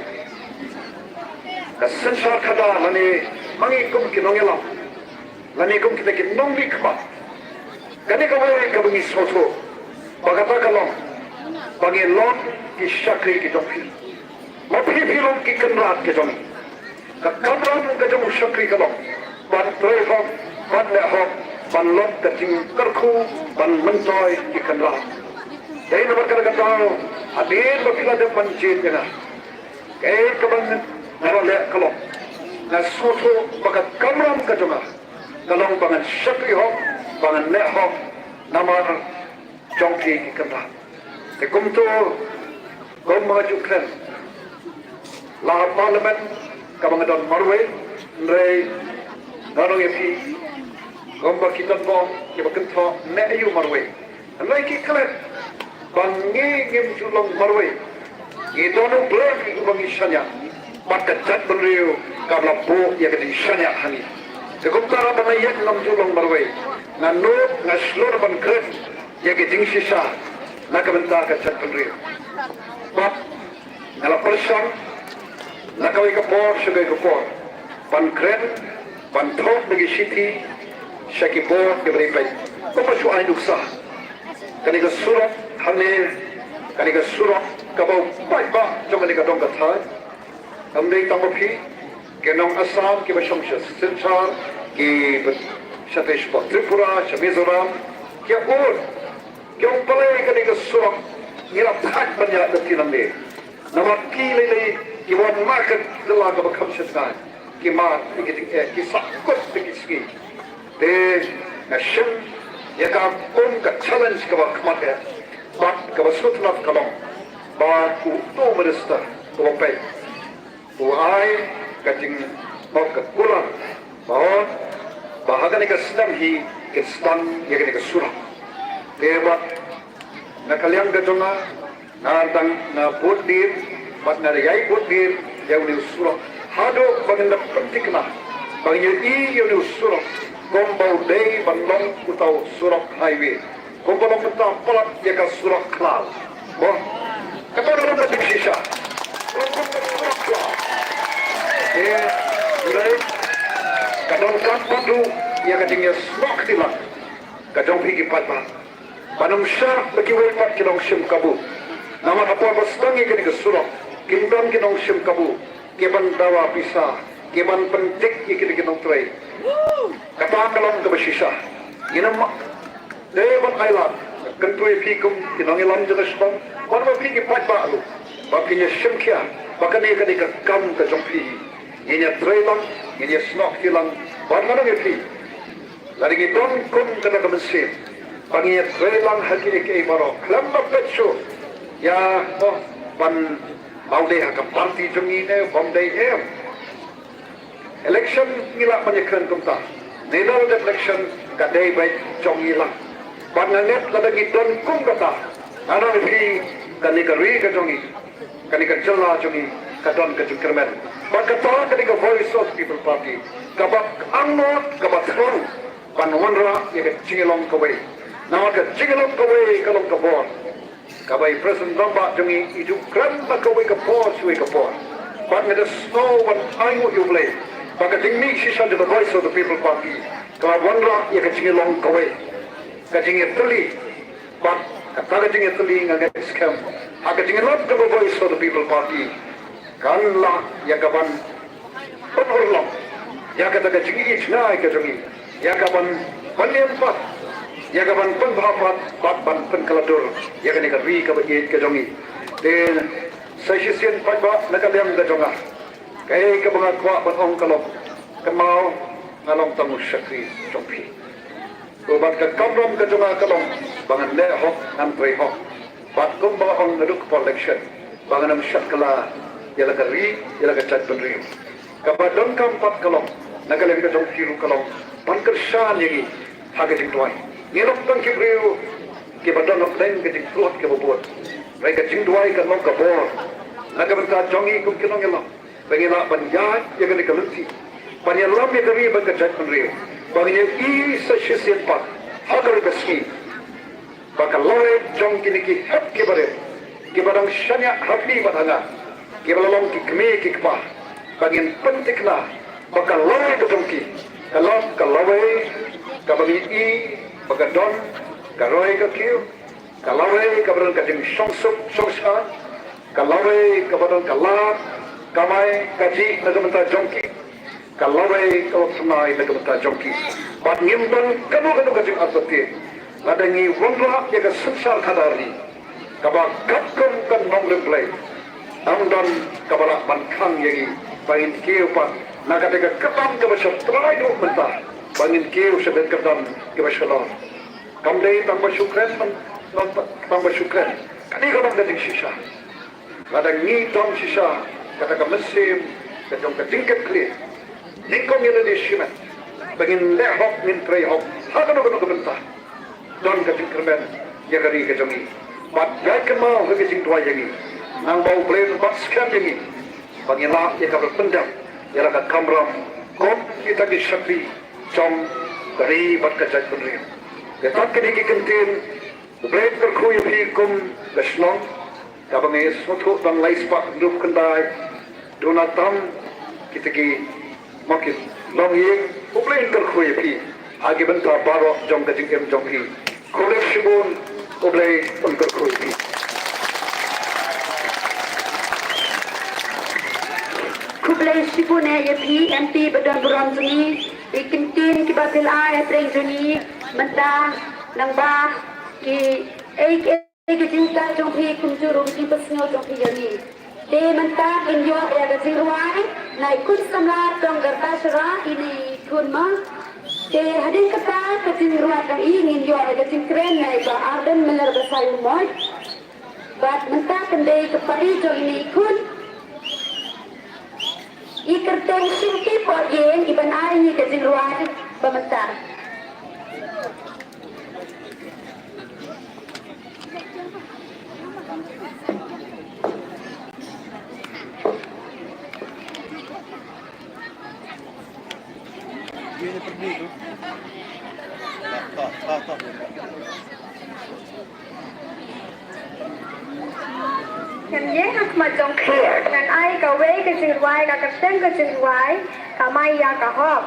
ka synshar khadar lane ma ngi kum ki nongïalam lane kum kita ki nongmihkhmat, kane kawei kaba ngi sngewthuh ba kata ka long ba ngi long ki shakri ki jong phi. Ma phi phi long ki kynrad ki jong ngi. Ka kamram ka jong u shakri ka long ban trei hok, ban leh hok, ban long ka jingkyrkhu, ban myntoi ki kynrad. Dei namar kata ka daw hadien ba phi la dep ban jied ïa nga, kaei kaba nga la leh ka long, nga sngewthuh ba ka kamram ka jong nga ka long ba ngan shakri hok, ba ngan leh hok namar jong ki ki kynrad. Te kumto, kumba nga ju kren, la ha Parliament kaba nga don marwei, hynrei nga ong ïa phi, kumba ki don bok kiba kynthoh, ne aïu marwei. Hynrei ki klet ba ngi ngim ju long marwei. Ngi don U Blei uba ngi shaniah bad ka jaitbynriew kaba la buh ïa ka jingshaniah ha ngi. Te kumta ba nga ïeng ngam ju long marwei, nga nud, nga shlur ban kren ïa ka jingshisha na ka bynta ka jaitbynriew. Bad nga la pyrshang na kawei ka por sha kawei ka por ban kren, ban thoh da ki shithi sha ki bor kiba dei peit. Kumba shu ai nuksa, Kane ka surok hangne, kane ka surok kaba u paidbah jong kane ka dong ka thaiñ. Kam dei tang ba phi, ki nong Assam kiba shong sha Silchar, kiba shatei shapoh Tripura, sha Mizoram, ki ong, ki ong balei kane ka surok ngi la thait ban ïaid lynti nangne. Namar ki lei lei kiba wan na ka jylla kaba kham shai, ki mad ïa ki jingeh, ki sahkut ïa ki sngi. Te nga shim ïa ka kum ka challenge kaba khmat eh bad kaba sngewtynnat ka long ba uto u minister uba peit u ai ka jing, ka kular ba, ba ha kane ka snem hi kin sdang ïa kane ka surok. Te bad na ka liang ka jong nga, nga dang, nga bud dien bad nga ïai bud dien ïa une u surok haduh ba ngin da pynthikna ba ngin ïohi ïa une u surok kumba u dei ban long uta u surok highway, kumba long mynta palat ïa ka surok khlaw. Mo, kata ka long ka jingshisha. Long kumba surok khlaw. Eh, u dei ka donkam pat ruh ïa ka jingïasnoh kti lang ka jong phi ki paidbah. Ban ym shah ba kiwei pat ki nongshim kabu. Namar ha por ba sdang ïa kane ka surok kim don ki nongshim kabu, ki ban dawa pisa, ki ban pyndik ïa kine ki nongtrei. Kata ka long kaba shisha. Ngin ym dei ban ailad. Kyntu ïa phi kum ki nongïalam jong ka shnong, bad ma phi ki paidbah ruh, ba phin ïa shim khia ba kane ka dei ka kam ka jong phi. Ngin ïa trei lang, ngin ïa snoh kti lang bad nga ong ïa phi, lada ngi don kum kata ka mynsiem ba ngin ïa trei lang ha kiei kiei baroh khlem da peit shuh ïa, oh, ban, ba u dei ha ka party jong ngi ne bym dei, em. Election ngi lah ban ïakren kumta. Neither election ka dei beit jong ngi lang. Bad nga ngeit lada ngi don kum kata, nga ong ïa phi, kane ka ri ka jong ngi, kane ka jylla jong ngi ka don ka jingkyrmen. Bad kata ka dei ka Voice of the People Party kaba angnud, kaba thrang ban wanrah ïa ka jingïalong kawei. Namar ka jingïalong kawei ka long ka bor kaba i President Rangbah jong ngi i ju kren na kawei ka por sha kawei ka por. Bad nga da sngew ban ainguh ïa U Blei ba ka jingmih shisha jong ka Voice of the People Party ka wanrah ïa ka jingïalong kawei, ka jingïatylli. Bad kata ka jingïatylli nga ngeit skhem ha ka jingïalap jong ka Voice of the People Party kan lah ïa ka ban pynurlong ïa kata ka jingïeit jngai ka jong ngi, ïa ka ban pynïeng pat, ïa ka ban pynbha pat bad ban pynkylla dur ïa kane ka ri kaba ïeit ka jong ngi. Te sa shisien paidbah, na ka liang ka jong nga, kaei kaba nga kwah ban ong ka long, kynmaw nga long tang u shakri jong phi. Bad ka kamram ka jong nga ka long ba ngan leh hok, ngan trei hok. Bad kumba nga ong naduh ka por election ba ngan ym shad kylla ïa la ka ri, ïa la ka jaitbynriew. Kaba donkam pat ka long na ka liang ka jong phi ruh ka long ban kyrshan ïa ngi ha ka jingduwai. Ngi long tang ki briew kiba don hapdeng ka jingtlot kaba bud. Hynrei ka jingduwai ka long ka bor na ka bynta jong ngi kum ki nongïalam, ba ngin lah ban ïaid ïa kane ka lynti, ban ïalam ïa ka ri bad ka jaitbynriew, ba ngin ïohi sa shisien pat ha kawei ka sngi ba ka lawei jong kine ki hep ki barit kiba dang shaniah ha phi bad ha nga, kiba la long ki kmie ki kpa, ba ngin pynthikna ba ka lawei ka jong ki ka long ka lawei kaba ngi i ba ka don ka roi ka kiew, ka lawei kaba don ka jingshongsuk shongshar, ka lawei kaba don ka lad kamai kajih na ka bynta jong ki, ka lawei kaba phyrnai na ka bynta jong ki. Bad ngim don kano kano ka jingartatien lada ngi wanrah ïa ka synshar khadar hi kaba katkum ka nongrim Blei. Ym don kaba lah ban khang ïa ngi ba ngin kiew pat na kata ka kyrdan kaba sha trai duh mynta, ba ngin kiew sha ka kyrdan kaba shalor. Kam dei tang ba shu kren, tang ba shu kren. Kane ka long ka jingshisha. Lada ngi don shisha kata ka mynsiem ka jong ka jingkitkhlieh nyngkong ïa lade shimet, ba ngin leh hok, ngin trei hok ha kano kano ka bynta, don ka jingkyrmen ïa ka ri ka jong ngi. Bad ïai kynmaw ha ka jingduwai ïa ngi, nang ba U Blei un bat skhem ïa ngi ba ngin lah ïa ka ban pyndep ïa la ka kamram kum kita ki shakri jong ka ri bad ka jaitbynriew. Kita kine ki kyntien U Blei un kyrkhu ïa phi kum ka shnong kaba ngi sngewthuh tang lai spah hynriew khyndai duna tam kita ki, ma ki longïing. U Blei un kyrkhu ïa phi ha ki bynta baroh jong ka jingim jong phi. Khublei shibun. Khublei, un kyrkhu ïa phi. Khublei shibun eh ïa phi, M P ba don burom jong ngi, ïa ki kyntien kiba phi la ai hapdeng jong ngi mynta, nangba ki, eh, eh, ki jingkren jong phi kumjuh ruh ki jingpynsngew jong phi ïa ngi. Te mynta ngin ïoh ïa ka jingrwai na i khun samla Tonggar Tashara, ine i khun ma. Te hadien kata ka jingrwai jong i ngin ïoh ïa ka jingkren na i Bah Ardent Miller Basaiawmoit. Bad mynta kan dei ka pari jong ine i khun, i kyrteng Shimti Porieng, i ban ai ïa ka jingrwai ba mynta. Ngan ïeng ha khmat jong phi, ngan ai kawei ka jingrwai, ka kyrteng ka jingrwai Kamai ïa ka hok.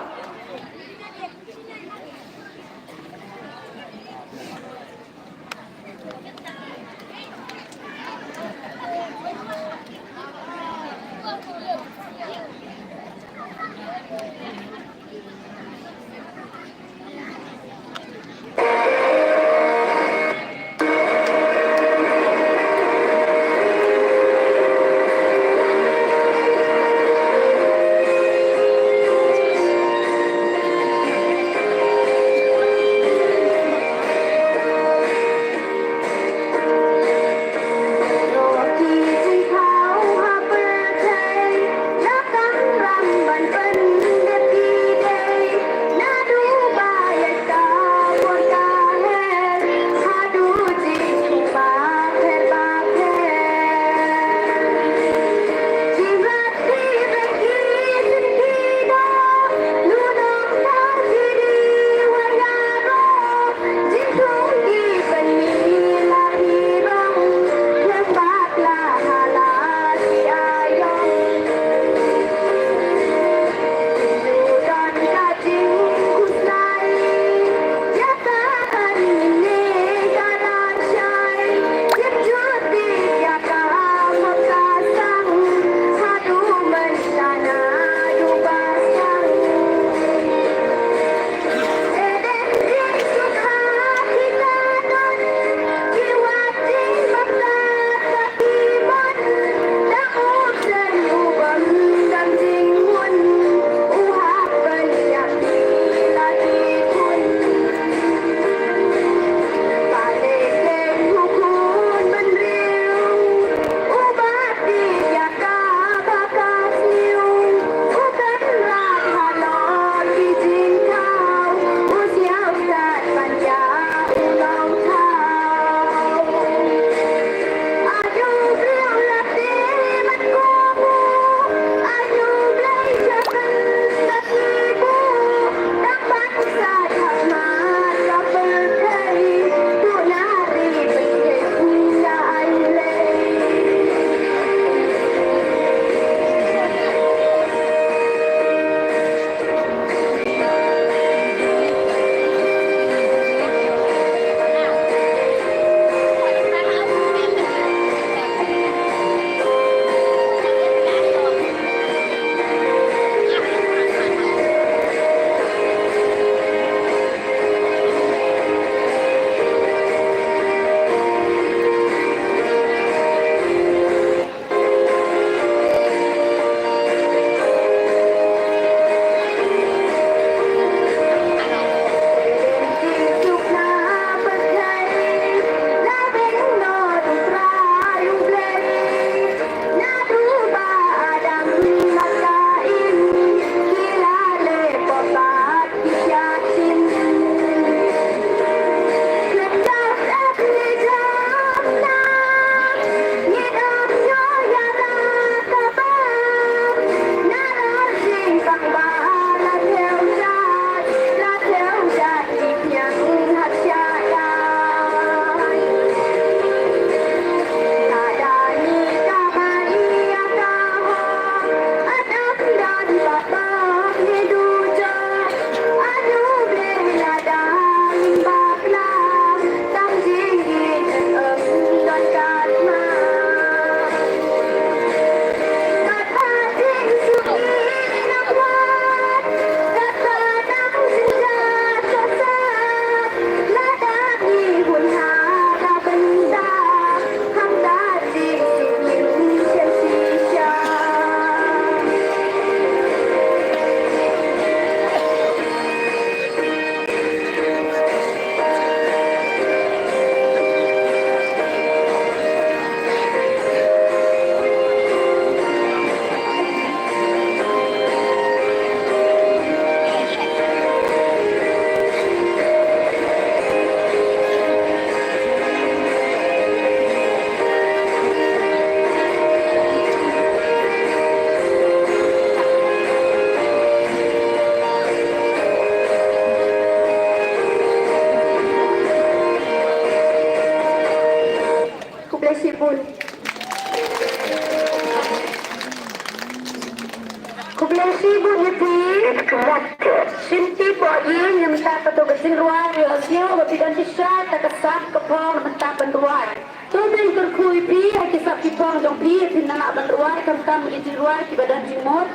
Shi bu ngi ti. Disconnected. Shin ti bo ïing ïa mynta ka to ka jingrwai ïa sio ba phi don shisha ta ka sap ka phong mynta ban rwai. To byn kyrkhu ïa phi ha ki sap ki phong jong phi ïa phi nang ban rwai khamtam ïa ki jingrwai kiba don jingmut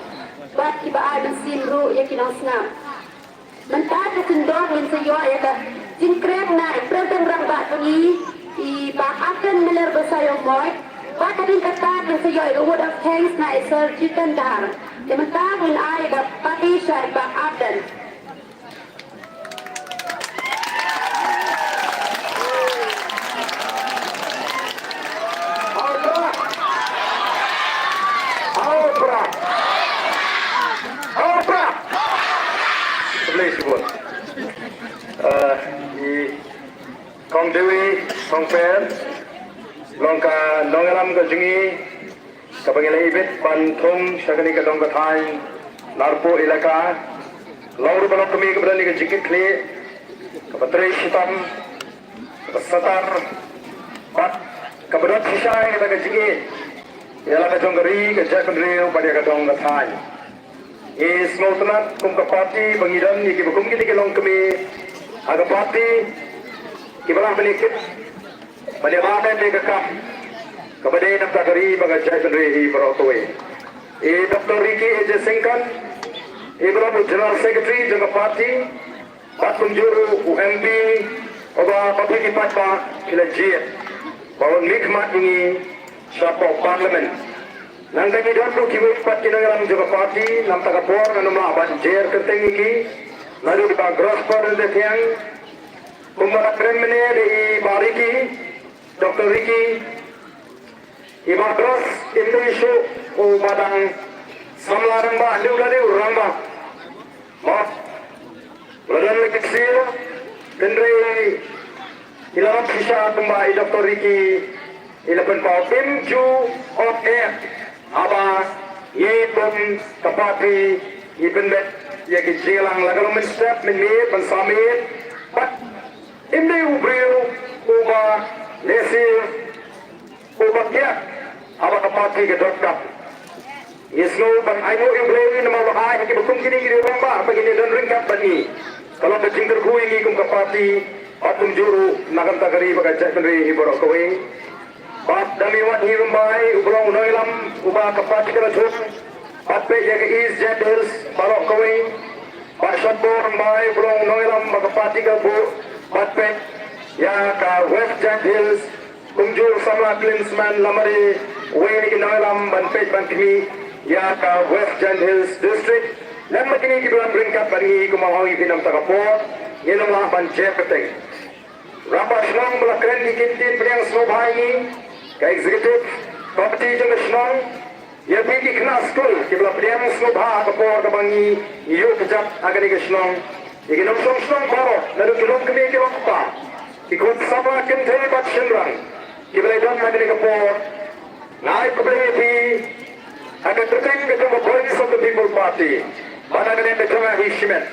bad kiba ai mynsiem ruh ïa ki nongsngap. Mynta ka jingdon ngin sa ïoh ïa ka jingkren na i President Rangbah jong ngi i Bah Ardent Miller Basaiawmoit. Bad hadien kata ngin sa ïoh ïa ka word of thanks na i Sir Jiten Dhar. Te mynta ngin ai ïa ka party sha i Bah Ardent. Au prah! Au prah! Au prah! Khublei shibun. Eh, i Kong Dewi, Kong Pen, long ka nongïalam ka jong ngi, kaba ngi la ibit ban thung sha kane ka dong ka thaiñ Narpuh Elaka. Long ruh ba long kmie kaba don ïa ka jingkitkhlieh, kaba trei shitom, kaba satar, bad kaba don shisha ïa kata ka jingïeit ïa la ka jong ka ri, ka jaitbynriew bad ïa ka dong ka thaiñ. Ngi sngewtynnat kum ka party ba ngi don ïa kiba kum kine ki longkmie ha ka party kiba lah ban ïa kit ban ïa bah ïa ka kam kaba dei na ka ri bad ka jaitbynriew hi baroh kawei. I Doctor Ricky A J Syngkon, i ba long u General Secretary jong ka party, bad kumjuh ruh u M P uba ma phi ki paidbah phi la jied ba un mihkhmat ïa ngi shapoh Parliament. Nangta ngi don ruh kiwei pat ki nongïalam jong ka party, namta ka por ngan ym lah ban jer kyrteng ïa ki, naduh i Bah Grosper Rynthiang, kumba la kren mynne da i Bah Ricky, Doctor Ricky, i Bah Gros, im dei shuh u ba dang samla rangbah, hynrei u la dei u rangbah. Mo, la don la ki ksiar, hynrei i la wan shisha kumba i Doctor Ricky i la pynpaw, im ju ot eh haba ngi kum ka party ngi pynbeit ïa ki jingïalang la ka long mynstep mynmiet ban samiet, bad im dei u briew uba lehse uba kiad haba ka party ka donkam. Ngi sngew ban ainguh ïa U Blei namar ba ai ha kiba kum kine ki rangbah ba kin ïa don ryngkat bad ngi. Ka long ka jingkyrkhu ïa ngi kum ka party bad kumjuh ruh na ka bynta ka ri bad ka jaitbynriew hi baroh kawei. Bad da Maiwat hi Rymbai uba long u nongïalam uba ka party ka la thung bad peit ïa ka East Jaintia Hills baroh kawei. Bad Shadbor Rymbai uba long u nongïalam ba ka party ka buh bad peit ïa ka West Jaintia Hills. Kumjuh samla Klinsmann Lamare, uwei na ki nongïalam ban peit ban khmih ïa ka West Jaintia Hills District. Lem bad kine kiba wan ryngkat bad ngi, kumba ong ïa phi namta ka por ngin ym lah ban jer kyrteng. Rangbah shnong ba la kren ki ktien pdiang sngewbha ïa ngi, ka executive committee jong ka shnong, ïa phi ki khynnah skul kiba la pdiang sngewbha ha ka por kaba ngi ïuh kjat ha kane ka shnong. Ïa ki nongshong shnong baroh, naduh ki longkmie ki longkpa, ki khun samla kynthei bad shynrang kiba la don ha kane ka por. Nga ai khublei ïa phi ha ka kyrteng ka jong ka Voice of the People Party bad ha kane ka jong nga hi shimet.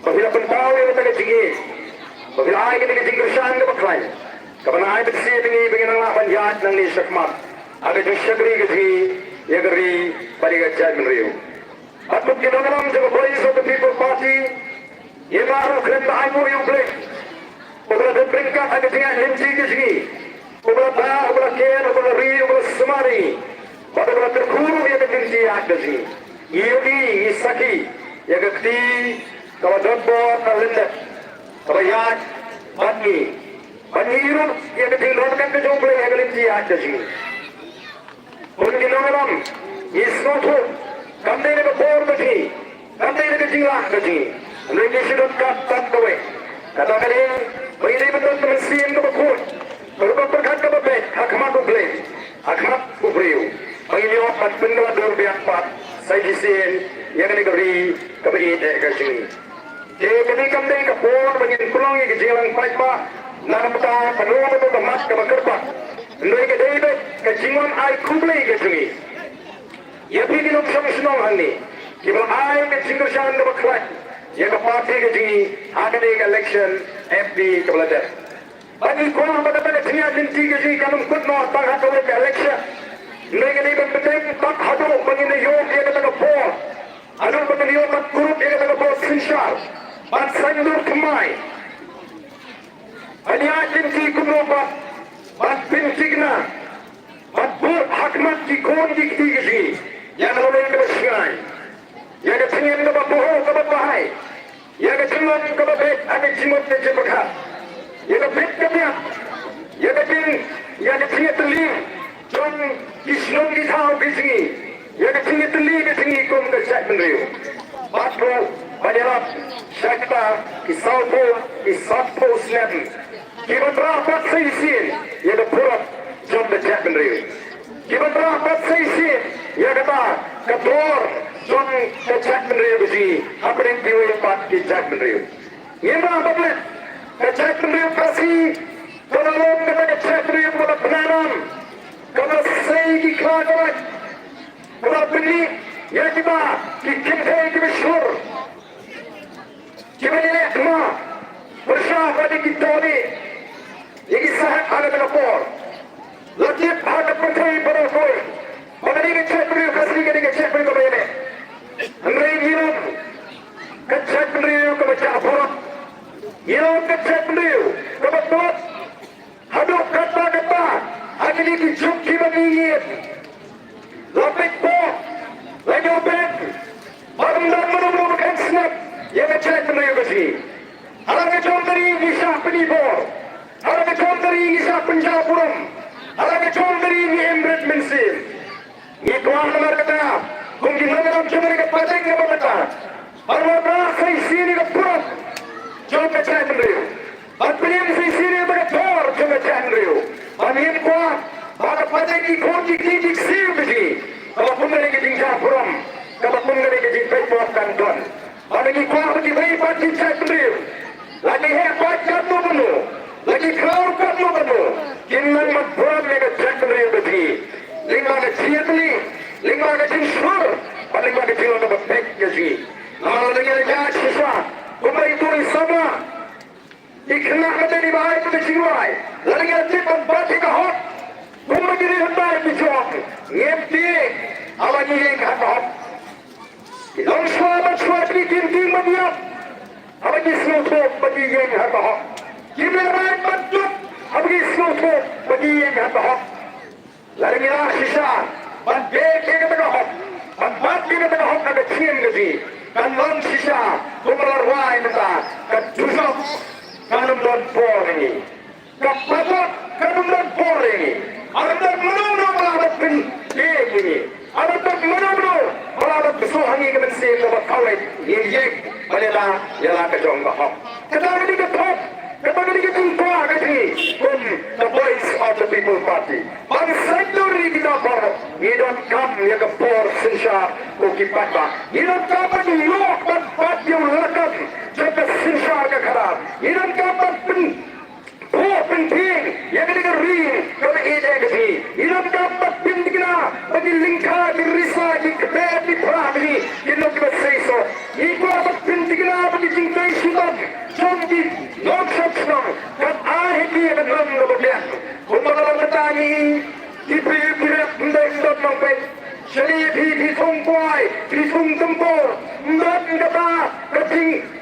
Ba phi la pynpaw ïa kata ka jingïeit, ba phi la ai kata ka jingkyrshan kaba khlaiñ, kaba nang ai bynta ïa ngi ba ngin nang lah ban ïaid nangne shakhmat ha ka jingshakri ka jong ngi ïa ka ri bad ïa ka jaitbynriew. Bad kum ki nongïalam jong ka Voice of the People Party, ngim lah ruh khlem da ainguh ïa U Blei uba la dep ryngkat ha ka jingïaid lynti ka jong ngi, uba la da, uba la ker, uba la ri, uba la sumar ïa ngi, bad uba la kyrkhu ruh ïa ka jingïaid ka jong ngi. Ngi ïohi, ngi sakhi ïa ka kti kaba don bor ka lyndet kaba ïaid bad ngi, bad ngi ïohi ruh ïa ka jingdonkam ka jong U Blei ha ka lynti ïaid ka jong ngi. Bun ki nongïalam, ngi sngewthuh, kam dei na ka bor ka jong ngi, kam dei na ka jinglah ka jong ngi. Hynrei ngi shu don kat kat kawei. Kata ka dei ba ngi dei ban don ka mynsiem kaba khuid, ka rukom pyrkhat kaba beit ha khmat U Blei, ha khmat u briew, ba ngin ïoh ban pynkylla dur biang pat sa shisien ïa kane ka ri kaba ïeit eh ka jong ngi. Te kane kam dei ka por ba ngin pynlong ïa ka jingïalang paidbah na ka bynta kano kano ka mat kaba kyrpang. Hynrei ka dei beit ka jingwan ai khublei ka jong ngi ïa phi ki nongshong shnong hangne kiba la ai ka jingkyrshan kaba khlaiñ ïa ka party ka jong ngi ha kane ka election M P kaba la dep. Ba ngi kwah ba kata ka jingïaid lynti ka jong ngi kan ym kut noh tang ha kawei ka election. Hynrei ka dei ban bteng bad haduh ba ngin ïoh ïa kata ka bor Haduh ba kan ïoh ban kurup ïa kata ka bor synshar, ban saiñdur thymmai, ban ïaid lynti kumno pat ban pynthikna, ban bud ha khmat ki khun ki kti ki jong ngi ïa ka lawei kaba shngaiñ, ïa ka jingim kaba bhur kaba bha, ïa ka jinglong kaba beit ha ka jingmut ka jingpyrkhat, ïa ka bit ka biang, ïa ka jing, ïa ka jingïatylli jong ki shnong ki thaw ki jong ngi, ïa ka jingïatylli ka jong ngi kum ka jaitbynriew. Bad ruh ban ïarap sha kita ki sawphew, ki sawphew snem kiban rah pat sa shisien ïa ka purap jong ka jaitbynriew, kiban rah pat sa shisien ïa kata ka dor jong ka jaitbynriew ka jong ngi hapdeng kiwei pat ki jaitbynriew. Ngim rah ban leh ka jaitbynriew Khasi ka la long kata ka jaitbynriew kaba la bnai ram, kaba la sei ki khlad ka lait, kaba la pyni ïa kiba ki kynthei kiba shur, kiba ïaleh thma pyrshah bad ïa ki dohlieh, ïa ki sahep ha kata ka por. La tip ha ka pyrthei baroh kawei ba kane ka jaitbynriew Khasi kane ka jaitbynriew kaba ïaleh. Hynrei ngi long ka jaitbynriew kaba jah burom, ngi long ka jaitbynriew kaba tlot. Haduh katta katta ha kine ki juk kiba ngi ngeit, la peit pop, la ñiewbeiñ, bad ym don mano mano ba kren sngap ïa ka jaitbynriew ka jong ngi. Ha la ka jong ka ri ngi shah pyni bor, ha la ka jong ka ri ngi shah pynjah burom, ha la ka jong ka ri ngi im rit mynsiem. Ngi kwah namar kata, kum ki nongïalam jong kane ka pateng kaba mynta, ban wanrah sa shisien ïa ka purap jong ka jaitbynriew, ban pynïeng sa shisien ïa ka dor jong ka jaitbynriew. Bad ngim kwah ba ka pateng ki khun ki kti ki ksiew ka jong ngi kaba kum kane ka jingjah burom, kaba kum kane ka jingpeit pop kan don. Bad ngi kwah ba kiwei pat ki jaitbynriew, la ki heh paid katno katno, la ki khraw katno katno, kin nang ban burom ïa ka jaitbynriew ka jong ngi lyngba ka jingïatylli, lyngba ka jingshlur bad lyngba ka jinglong kaba beit ka jong ngi. Namar lada ngi la ïaid shisha kumba ito i samla, i khynnah mynta iba ai ïa ka jingrwai, lada ngi la tip ban bat ïa ka hok kumba ki riewhyndai ki jong, ngim tieng haba ngi ïeng ha ka hok. Ki longshuwa bad shuwa ki kim tieng ban ïap haba ki sngewthuh ba ki ïeng ha ka hok. Kim lehrain ban duk haba ki sngewthuh ba ki ïeng ha ka hok. Lada ngi lah shisha ban beh ïa kata ka hok, ban bat ïa kata ka hok ha ka jingim ka jong ngi, kan long shisha kumba la rwai mynta, ka dujok kan ym don bor ïa ngi. Ka padlok kan ym don bor ïa ngi. Ar don mano mano ba lah ban pynïeng ïa ngi. Ar don mano mano ba lah ban pynsuh ha ngi ka mynsiem kaba kawei, ngin ïeng ban ïada ïa la ka jong ka hok. Kata ka dei ka thok, kata ka dei ka jingkwah ka jong ngi kum ka Voice of the People Party. Ban saiñdur ïa kita baroh, ngi donkam ïa ka bor synshar ko ki paidbah. Ngi donkam ban ïoh ban bat ïa u lakam jong ka synshar ka khadar. Ngi donkam ban pyn Pynphieng ïa kane ka ri kaba ïeit ka jong ngi. Ngi donkam ban pynthikna ba ki lyngkha, ki risa, ki kper, ki phra ka jong ngi kin long kiba seisoh. Ngi kwah ban pynthikna ba ki jingtei shitom jong ki nongshong shnong kan ai ha ki ïa ka nam kaba biang. Kumba ka long mynta ngi, ki briew ki rep ym dei, ym don nongpeit. Shane phi, phi thung kwai, phi thung tympor, ym don kata ka jing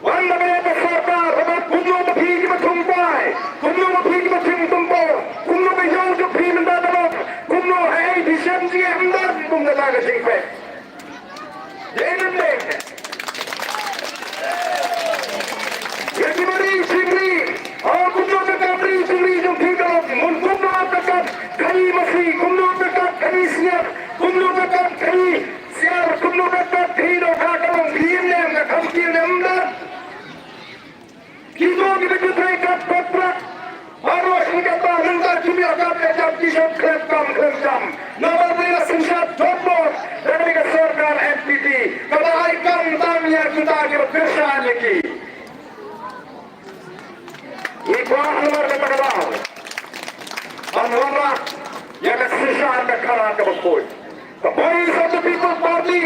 Wan na ka sorkar, haba kumno ba phi kiba thung kwai, kumno ba phi kiba thung tympor, kumno ba ïoh jong phi mynta ka long, kumno ha ei phi shem jingeh, ym don kum kata ka jingpeit. Dei ne ym dei? Ïa kiba ri jingri, o kumno ka kam ri jingri jong phi ka long, mun kumno ka kam khaïi masi, kumno ka kam khaïi snier, kumno ka kam khaïi siar, kumno ka kam khaïi dohkha ka long, phi im ne em, ka kam kiew ne em, ym don. Kito kiba ju trei kam kontrak baroh shi katta, nangta kim ïoh kam ïa jam, ki shong khlem kam khlem jam. Namar ba la synshar donbor da kane ka sorkar N P P kaba ai kam tang ïa kita kiba kyrshan ïa ki. Ngi kwah namar kata ka daw ban wanrah ïa ka synshar ka khadar kaba khuid. Ka Voice of the People Party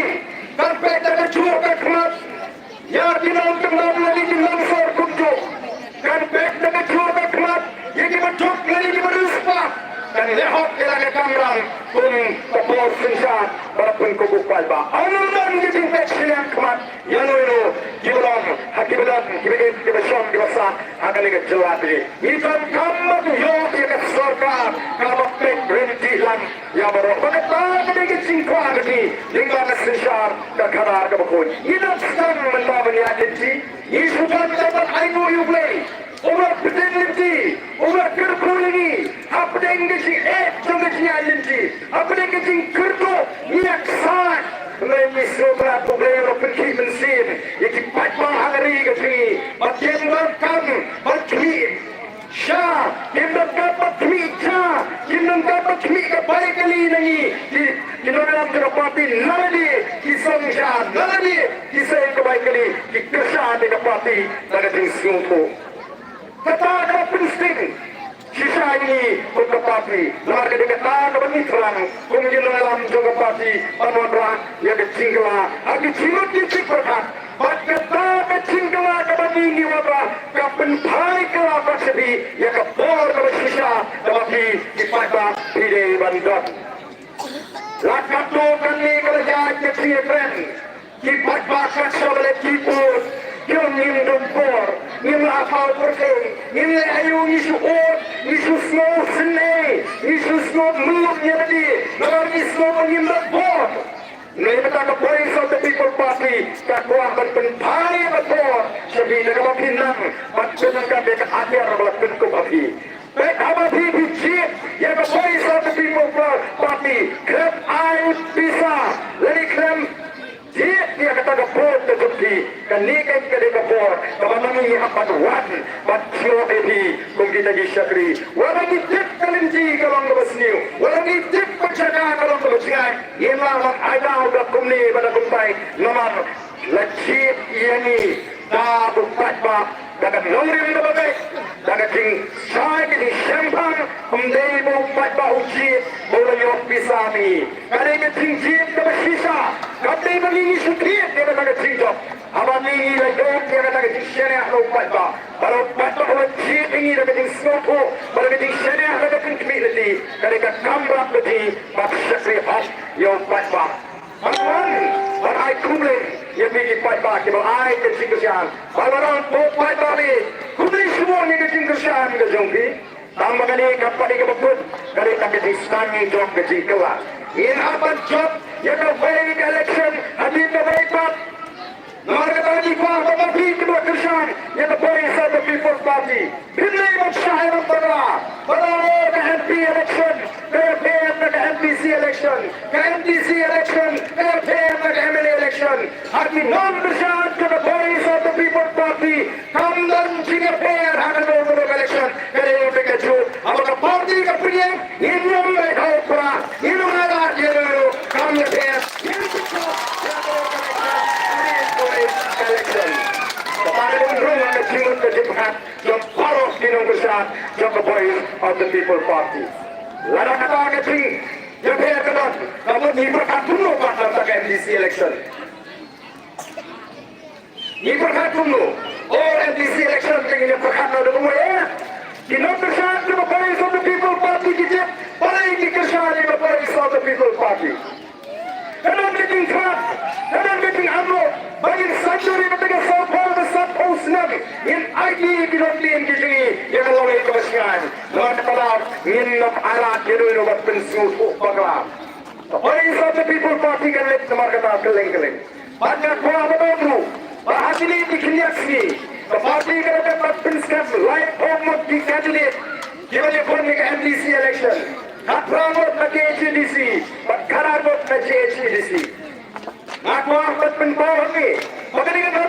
kan peit da ka jngoh ka khmat ïa ki nongkyndong lane ki nongsor kumjuh. Kan peit da ka jngoh ka khmat ïa kiba duk lane kiba riewspah. Kan leh hok ïa la ka kamram kum ka por synshar. Ba la pynkup u paidbah. Ym don ka jingpeit shiliang khmat ïa no ïa no kiba long ha kiba don kiba im kiba shong kiba sah ha kane ka jylla phi. Ngi donkam ban ïoh ïa ka sorkar kaba peit ryntih lang ïa baroh. Ba kata ka dei ka jingkwah ka jong ngi lyngba ka synshar ka khadar kaba khuid. Ngi donkam mynta ban ïaid lynti. Ngi shu donkam ban ainguh ïa U Blei. Uba pdiang lynti, uba kyrkhu ïa ngi, hapdeng ka jingeh jong ka jingïaid lynti, hapdeng ka jingkyrduh, ngi ïaksaid. Hynrei ngi sngewbha ba U Blei u la pynkhih mynsiem ïa ki paidbah ha ka ri ka jong ngi, ba kim donkam ban khmih sha, kim donkam ban khmih sha, kim donkam ban khmih ka bai kali na ngi, ki, ki nongïalam jong ka party na lade ki song sha, na lade ki song ka bai kali, ki kyrshan ïa ka party da ka jingsngewthuh. Kata ka pynsting shisha ïa ngi kum ka party. Namar ka dei kata kaba ngi thrang kum ki nongïalam jong ka party ban wanrah ïa ka jingkylla ha ki jingmut ki jingpyrkhat. Bad kata ka jingkylla kaba ngi ngi wanrah ka pynphai kylla pat sha phi ïa ka bor kaba shisha kaba phi ki paidbah phi dei ban don. La katto katne ka la ïaid ka jingïakren. Ki paidbah kat shaba leit ki vote, ki ong ngim don bor, ngim lah thaw pyrthei, ngim leh aïu, ngi shu ot, ngi shu sngew synei, ngi shu sngew mlien ïa lade, namar ngi sngew ba ngim don bor. Hynrei mynta ka Voice of the People Party ka kwah ban pynphai ïa ka bor sha phi da kaba phin nang ban pyndonkam ïa ka atiar ba la pynkup ha phi. Peit haba phi phi jied ïa ka Voice of the People Party, khlem ai pisa lane khlem jied ïa kata ka vote ka jong phi, kane ka dei ka bor kaba ma ngi ngi hap ban wan ban shlur ïa phi kum kita ki shakri. Wat la ngi tip ka lynti ka long kaba sniew, wat la ngi tip ka jaka ka long kaba jngai, ngin lah ban ai daw da kumne bad da kumtai namar la jied ïa ngi da u paidbah, da ka nongrim kaba beit, da ka jingshai ka jingshemphang. Ym dei ba u paidbah u jied ba u la ïoh pisa na ngi. Ka dei ka jingjied kaba shisha. Kam dei ba ngi ngi shu thied ïa kata ka jingjop. Haba ngi ngi la ïoh ïa kata ka jingshaniah na u paidbah, ba u paidbah u la jied ïa ngi da ka jingsngewthuh bad da ka jingshaniah da ka jingkhmih lynti, ka dei ka kam bad ka jingpynshakri hok ïa u paidbah. Ban wan ban ai khublei ïa phi ki paidbah kiba la ai ka jingkyrshan. Ba la ong ko paidbah, khublei shibun ïa ka jingkyrshan ka jong phi. Tang ba kane ka party kaba kut ka dei tang ka jingsdang jong ka jingkylla. Ngin hap ban jop ïa kawei ka election hadien kawei pat. Namar kata ngi kwah ba ma phi kiba kyrshan ïa ka Voice of the People Party, phin dei ban shah ïa ka party. Ba la ong ka M P election ka ïapher na ka M D C election, ka M D C election ka ïapher na ka M L A election. Ha ki nongkyrshan jong ka Voice of the People Party kam don jingïapher ha kano kano ka election. Ka dei ka jong haba ka party ka pynïeng, ngin ym leit ha u Prah, ngin ym leit ha u Jaiñtia, kam ïapher. Ngin ym leit ha u Prah, ngin ym leit ha u election. Kata ka dei ruh ka jingmut ka jingpyrkhat jong baroh ki nongkyrshan jong ka Voice of the People Party. Lada kata ka jingïapher ka don, ka mut ngi pyrkhat kumno pat na ka M D C election. Ngi pyrkhat kumno? O M D C election te ngin ïa pyrkhat noh da kumwei eh. Ki nongkyrshan jong ka Voice of the People Party ki tip balei ngi kyrshan ïa ka Voice of the People Party. Ka don ka jingthrang, ka don ka jingarngut ba ngin saiñdur ïa kata ka sawphew, ka sawphew snem ngin aiti ïa ki longdien ki jong ngi ïa ka lawei kaba shngaiñ. Namar kata ngin ym ailad ïa uno uno ban pynsngewthuh bakla. Ka Voice of the People Party kan leit namar kata kylleng kylleng. Bad nga kwah ban ong ruh ba ha kine ki khyndiat sngi ka party ka la dep ban pynskhem laiphew ngut ki candidate kiba ïakhun ïa ka M D C election. Khatphra ngut na K H A D C bad khatar ngut na J H A D C. Nga kwah ban pynpaw hangne ba kane ka dei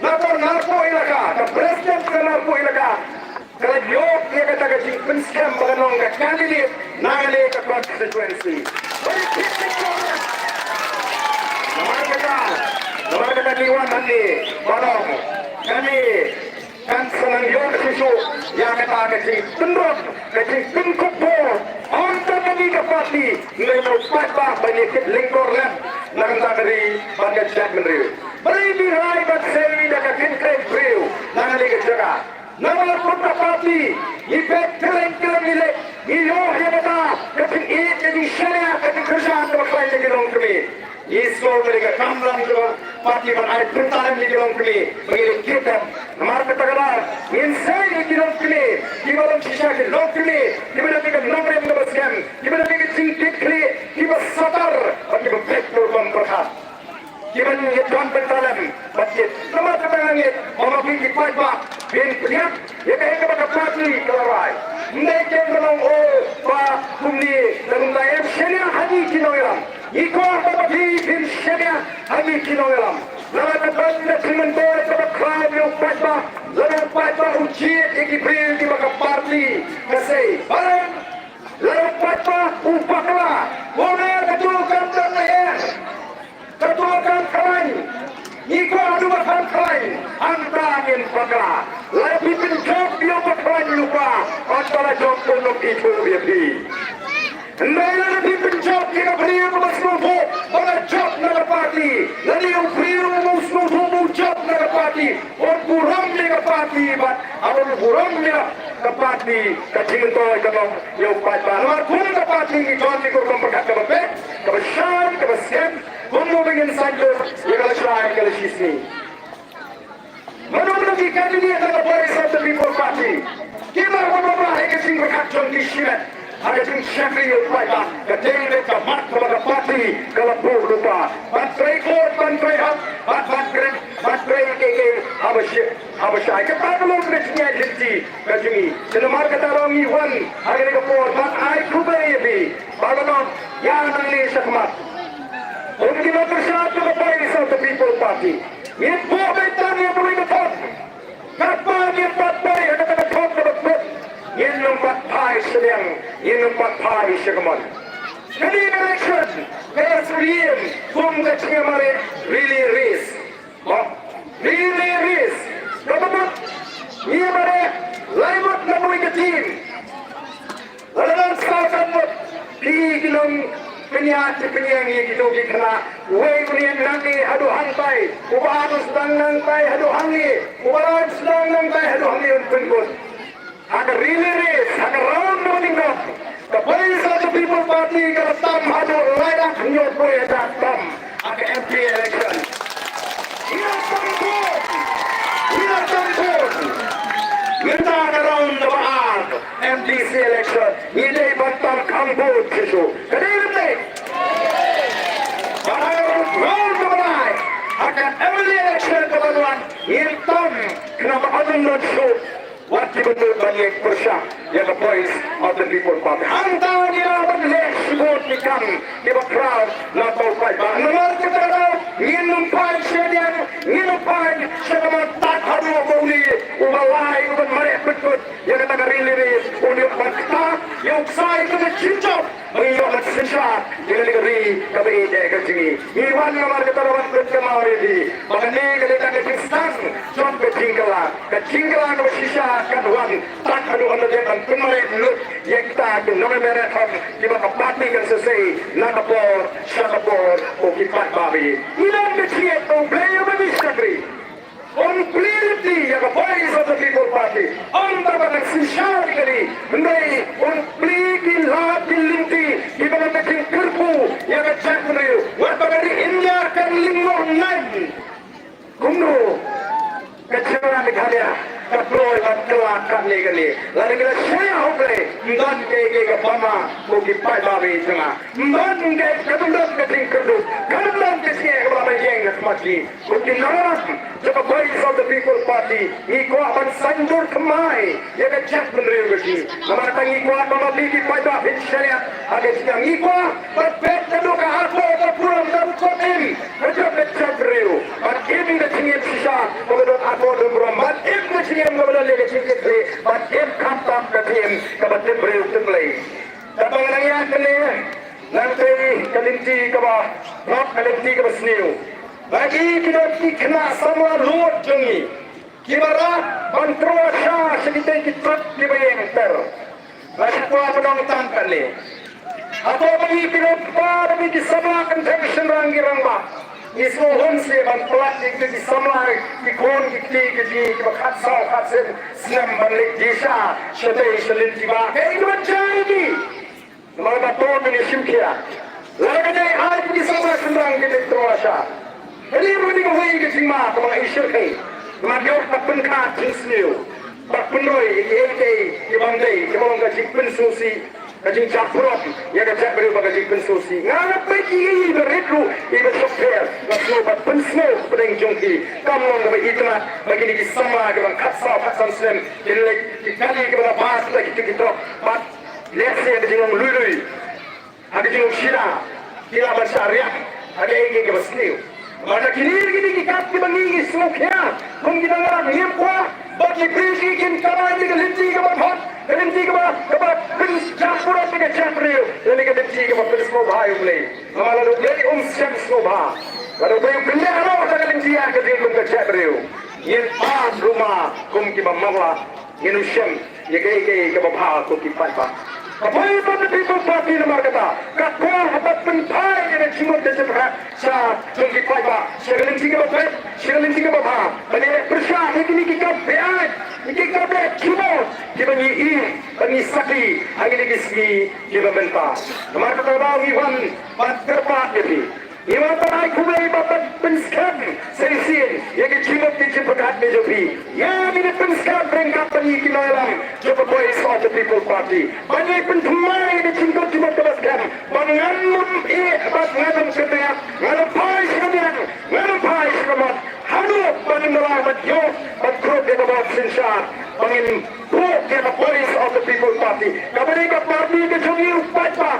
ka Narpuh Elaka, ka President ka Narpuh Elaka ka la ïoh ïa kata ka jingpynskhem ba kan long ka candidate na kane ka constituency. Bad ïa kit kit namar kata, namar kata ngi wan hangne ban ong kane kan sa nang ïoh shuh shuh ïa kata ka jingpynrung, ka jingpynkup bor. Ym tang kane ka party, hynrei na u paidbah ban ïa kit lyngkor lem na ka bynta ka ri bad ka jaitbynriew. Balei ngi rai ban sei da ka kynthei briew na kane ka jaka? Namar kum ka party ngi peit kylleng kylleng ngi leit, ngi ïoh ïa kata ka jingïeit, ka jingshaniah, ka jingkyrshan kaba khraw. ïa ki longkmie. Ngi sngewbha ïa ka kam lam jong ka party ban ai pyrthei ïa ki longkmie ba ngi leh kit. Namar kata ka daw ngin sei ïa ki longkmie kiba long shisha ki longkmie kiba don ïa ka nongrim kaba skhem, kiba don ïa ka jingkitkhlieh, kiba satar bad kiba peit ka rukom pyrkhat. Kiba ïadon bynta lem bad ki namar kata nga ngeit ba ma phi ki paidbah phin pdiang ïa kaei kaba ka party ka la rai. Ym dei kem ba long o ba kumne da kumta, em shaniah ha ngi ki nongïalam. Ngi kwah ba ma phi phin shaniah ha ngi ki nongïalam. Lada ka don ka jingmyntoi kaba khraw ïa u paidbah, lada u paidbah u jied ïa ki briew kiba ka party ka sei. Balei? Lada u paidbah u bakla, kumno kato kam don lyer. Kato kam khlaiñ. Ngi kwah haduh ba kam khlaiñ. Hangta ngin bakla. Lada phi pynjop ïa u bakhlaiñ lypa, hangta la jop u nongïathuh ïa phi. Hynrei lada phi pynjop ïa ka briew kaba sngewthuh ba la jop na ka party, lada u briew u sngewthuh ba u jop na ka party, un burom ïa ka party bad haba un burom ïa ka party ka jingmyntoi ka long ïa u paidbah. Namar kum ka party ngi don ïa ka rukom pyrkhat kaba beit, kaba shai, kaba skhem, kumno ba ngin saiñdur ïa ka lashai ka lashisngi. Mano mano ki candidate na ka Voice of the People Party ki la wan wanrah ïa ka jingpyrkhat jong ki shimet ha ka jingshakri ïa u paidbah. Ka dei ka mat kaba ka party ka la buh lypa. Ban trei court, ban trei hok, ban ban trei, ban trei kiei kiei haba shi, haba shai. Kata ka long ka jingïaid lynti ka jong ngi. Te namar kata ruh ngi wan ha kane ka por ban ai khublei ïa phi ba la long ïa nangne shakhmat. Kum ki nongpyrshah jong ka Voice of the People Party, ngin buh beit tang ïa kawei ka thong. Katba ngin pat poi ha kata ka thong kaba kut, ngin ym pat phai shiliang, ngin ym pat phai sha kamon. Kane ka election ka la syriem kum ka jingïamareh relay race. Ba relay race kaba mut ngi ïamareh lai ngut na kawei ka team. Lada don saw san ngut, phi ki long pynïaid pynïeng ïa kito ki khynnah. Uwei un ïeng nangne haduh hangtai, uba ar un sdang nangtai haduh hangne, uba lai un sdang nangtai haduh hangne un pynkut. Ha ka relay race, ha ka round kaba nyngkong, ka Voice of the People Party ka la tam haduh lai lak hynñiewphew hajar tam ha ka M P election. Ngi la tam vote, ngi la tam vote. Mynta ka round kaba ar, M D C election, ngi dei ban tam kham vote shisha. Ka dei lem dei. Bad ha ka round kaba lai, ha ka M L A election kaba wan, ngin tam khnang ba ym don shuh wat ki bynta ban ïeng pyrshah ïa ka Voice of the People Party. Hangta ngi lah ban leh shibun ki kam kiba khraw na ka bynta u paidbah. Namar kata ka daw ngin ym phai sha liang, ngin ym phai sha kamon tad haduh ba une uba lai uban mareh pynkut ïa kata ka relay race un ïoh ban ktah ïa u ksai kaba jynjar. Ba ngi ïoh ban synshar ïa kane ka ri kaba ïeit ka jong ngi. Ngi wan namar kata ruh ban pynkynmaw ïa phi ba kane ka dei tang ka jingsdang jong ka jingkylla. Ka jingkylla kaba shisha kan wan tad haduh ban leit ban pynmareh lut ïa kita ki nongmihkhmat kiba ka party kan sa sei na ka por sha ka por. Ko ki paidbah, ngi don ka jingngeit ba U Blei uba ngi shakri un plie lynti ïa ka Voice of the People Party. Ym tang ba kan synshar ïa ka ri, hynrei un plie ki lad ki lynti kiba long ka jingkyrkhu ïa ka jaitbynriew. Wat ba ka ri India kan lyngngoh ngaiñ, kumno ka jylla Meghalaya ka poi ban kylla katne katne. Lada ngi la shaniah ha U Blei, ym don kaei kaei kaba ma ko ki paidbah jong nga. Ym don kaei, kam don ka jingkyrduh, kam don ka jingeh kaba la ïeng ha khmat jong ngi. Ko ki nongïalam jong ka Voice of the People Party, ngi kwah ban saiñdur thymmai ïa ka jaitbynriew ka jong ngi. Namar kata ngi kwah ba ma phi ki paidbah phin shaniah ha ka jingim. Ngi kwah ban peit naduh ka Arphew Arphew Forum, naduh ka im ka jong ka jaitbynriew, ban im ka jingim shisha kaba don Arphew Arphew Forum, ban im ka jingim kaba don ïa ka jingkitkhlieh, ban im khamtam ka jingim kaba tip briew tip Blei. Katba nga dang ïaid mynne, nga tei ka lynti kaba, ka lynti kaba sniew. Nga ïohi ki don ki khynnah samla lud jong ngi kiba rah ban kyrwa sha sha kitei ki trep kiba ïeng ter. Nga shu kwah ban ong tang kane. Hato ba ngi ki don kpa, ba ngi ki samla kynthei shynrang ki rangbah, ngi sngewhun seh ban pynlait ïa ki samla, ki khun ki kti ki jong ngi kiba khatsaw khatsien snem ban leit jingshisha shatei sha lynti ba, kaei kaban jia ïa ki? Namar ba to ngi shim khia. Lada ka dei ai ki samla shynrang ki dei tyrwa sha. Kane ruh dei kawei ka jingma kaba nga ïohi shyrkhei. Namar ïoh ka pynkhah jingsniew. Bad pynroi ïa kiei kiei kiba ym dei kiba long ka jingpynsngewsih, ka jingjahpyrot ïa ka jaitbynriew bad ka jingpynsngewsih. Nga la peit ïa i ba rit ruh i ba shongthait. Nga sngew bad pynsngew pdeng jong ki. Kam long kaba itynnad ba kine ki samla kiba khatsaw khatsan snem kin leit ki kali kiba la bad la ki tuk ki trok bad lehse ka jinglong lui lui. Ha ka jinglong shida ki lah ban shah riak ha kaei kaei kaba sniew. Namar kine kine ki kat kiba ngi ngi sngewkhia kum ki nongrang ngim kwah ba ki briew ki kin kamai ïa ka lynti kaba bha, ka lynti kaba kaba pynjahpyrot ïa ka jaitbynriew, lane ka lynti kaba pynsngewbha ïa U Blei. Namar lada U Blei um sngewbha, lada U Blei u pynlehraw ïa ka lynti ïa ka jingim ka jaitbynriew, ngin pan ruma kum kiba marla. Ngin ym shem ïa kaei kaei kaba bha ko ki paidbah. Ka Voice of the People Party namar kata ka kwah ban pynphai ïa ka jingmut ka jingpyrkhat sha jong ki paidbah sha ka lynti kaba beit, sha ka lynti kaba bha. Ban ïaleh pyrshah ïa kine ki kam beaiñ, ïa ki kam leh jingmut kiba ngi ïohi, ba ngi sakhi ha kine ki sngi kiba mynta. Namar kata ba ngi wan ban kyrpad ïa phi. Ngi wan ban ai khublei bad ban pynskhem sa shisien ïa ka jingmut ka jingpyrkhat ka jong phi. Ïa ngi pynskhem ryngkat bad ngi ki nongïalam jong ka Voice of the People Party. Ban ïa pynthymmai ïa ka jingkut jingmut kaba skhem. Ba ngan ym ïeh bad ngan ym kynriah, ngan ym phai sha ka miang, ngan ym phai sha ka mat. Haduh ba ngin da lah ban ïoh ban krup ïa ka bor synshar. Ba ngin buh ïa ka Voice of the People Party. Kaba dei ka party ka jong ngi u paidbah.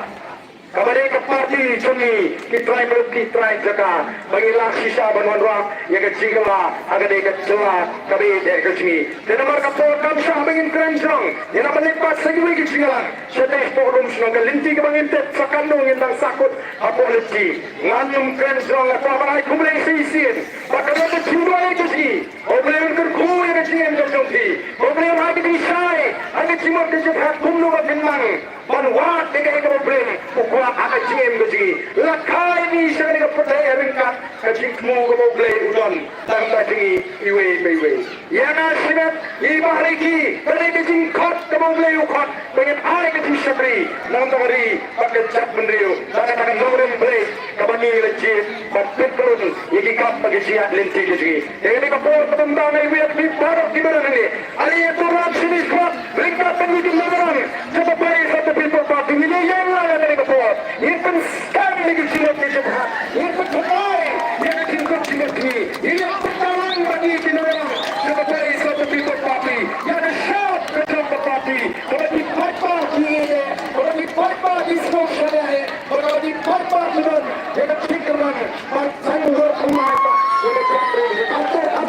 Kaba dei ka party jong ngi ki trai mluk ki trai jaka ba ngi lah shisha ban wanrah ïa ka jingkylla ha ka dei ka jylla kaba ïeit ka jong ngi. Te namar ka por kam shah ba ngin kren jrong ïa na ban leit pat sa kiwei ki jingïalang. Shatei hapoh rum shnong ka lynti kaba ngin tep sa katno ngin dang sahkut hapoh lynti. Ngan ym kren jrong, nga kwah ban ai khublei sa shisien ba ka don ka jingduwai ka jong ngi. Ko Blei un kyrkhu ïa ka jingim ka jong phi. Ko Blei un ai ka jingshai, ai ka jingmut ka jingpyrkhat kumno ba phin nang ban wad ïa kaei kaba U Blei u kwah ha ka jingim ka jong ngi. Lehkai ïa ngi sha kane ka pyrthei ryngkat ka jingthmu kaba U Blei u don tang ba jong ngi iwei pa iwei. Ïa nga shimet i Bah Ricky, kane ka jingkhot kaba U Blei u khot ba ngin ai ka jingshakri na ka bynta ka ri bad ka jaitbynriew, na ka bynta ka nongrim Blei kaba ngi la jied bad pynkulmar ïa ki kam bad ki jingïaid lynti ka jong ngi. Ïa kane ka por kaba mynta nga ai ïa phi baroh kiba don hangne. Ai ïa ka ram shini squad ryngkat bad ngi ki nongïalam jong ka Voice of the People Party. Ngin ïa ïeng lang ha kane ka por. Ngin pynskhem ïa ki jingmut ki jingpyrkhat. Ngin pynthymmai ïa ki jingkut jingkut jong ngi. Ngin ïa pynpaw lang bad ngi ki nongïalam jong ka Voice of the People Party. Ïa ka shap ka jong ka party. Kaba ki paidbah ki ïeit, kaba ki paidbah ki sngewsih ïa. Ba ka dei paidbah ki don ïa ka jingkyrmen ban sngewthuh kumne ba ïa ka jingkyrmen. Ïa ka jingkyrmen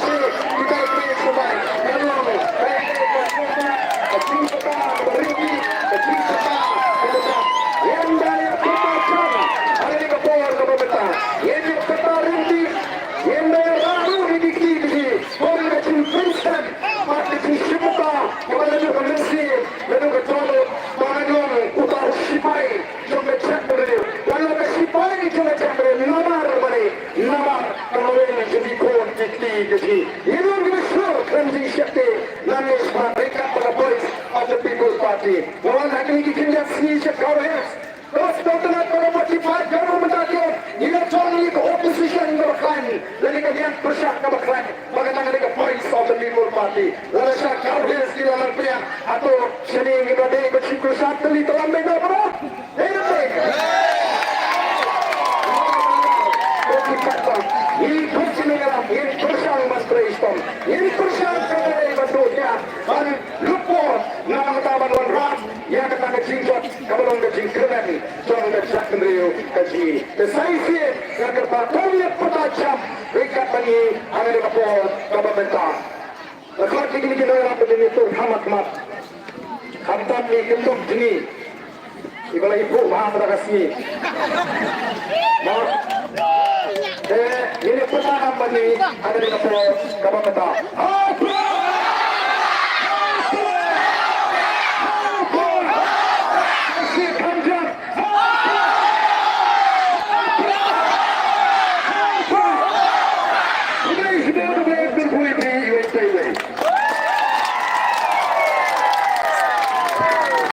ki dei ki sumai. Ka long ka jingkyrmen ba ri ki ka jingkyrmen ka jong. Ïa ka jingkyrmen ha kane ka por kaba mynta. Ïa ka jingkyrmen ri ki ïa ka jingkyrmen ri ki ki ki. Kum ka jingpynskhem bad ka jingshim bynta kaba la ïoh ka mynsiem, la ïoh ka dohnud ba nga long uta u sipai jong ka jaitbynriew. Nga long ka sipai jong ka jaitbynriew namar balei? Namar ka long jong ki khun ki kti ka jong ngi. Ngi long kiba sngewsih khlem jingsheptieng. Ngan ïa sngewbha ryngkat bad ka Voice of the People Party. Nga wan ha kine ki khyndiat sngi sha Garo Hills. Ka sngewtynnat bad ka bor ki paid Garo mynta ki ong ngi la jong ngi ka opposition kaba khlaiñ lane ka liang pyrshah kaba khlaiñ. Ba kata ka dei ka Voice of the People Party. Lada sha Garo Hills ki la nang pdiang, hato shane ngi ba dei ba shi kyrshan tylli tlam beit na ba dei? Dei ne em dei? Ko ki paidbah, ngi khot sha ngi ïalam, ngin pyrshang ban trei shitom, ngin pyrshang ka dei ban duh ïa ban lut bor na ka bynta ban wanrah ïa kata ka jingjot kaba long ka jingkyrmen jong ka jaitbynriew ka jong ngi. Te sa shisien nga kyrpad to ngin ïa pyrta jam ryngkat bad ngi ha kane ka por kaba mynta. Nga khot ïa kine ki nongïalam ba kin ïathuh ha khmat khmat. Khamtam ïa ki kyntien jong ngi iba la ïathuh bha mynta ka sngi. Mo. Te ngin ïa pyrta nam bad ngi ha kane ka por kaba mynta.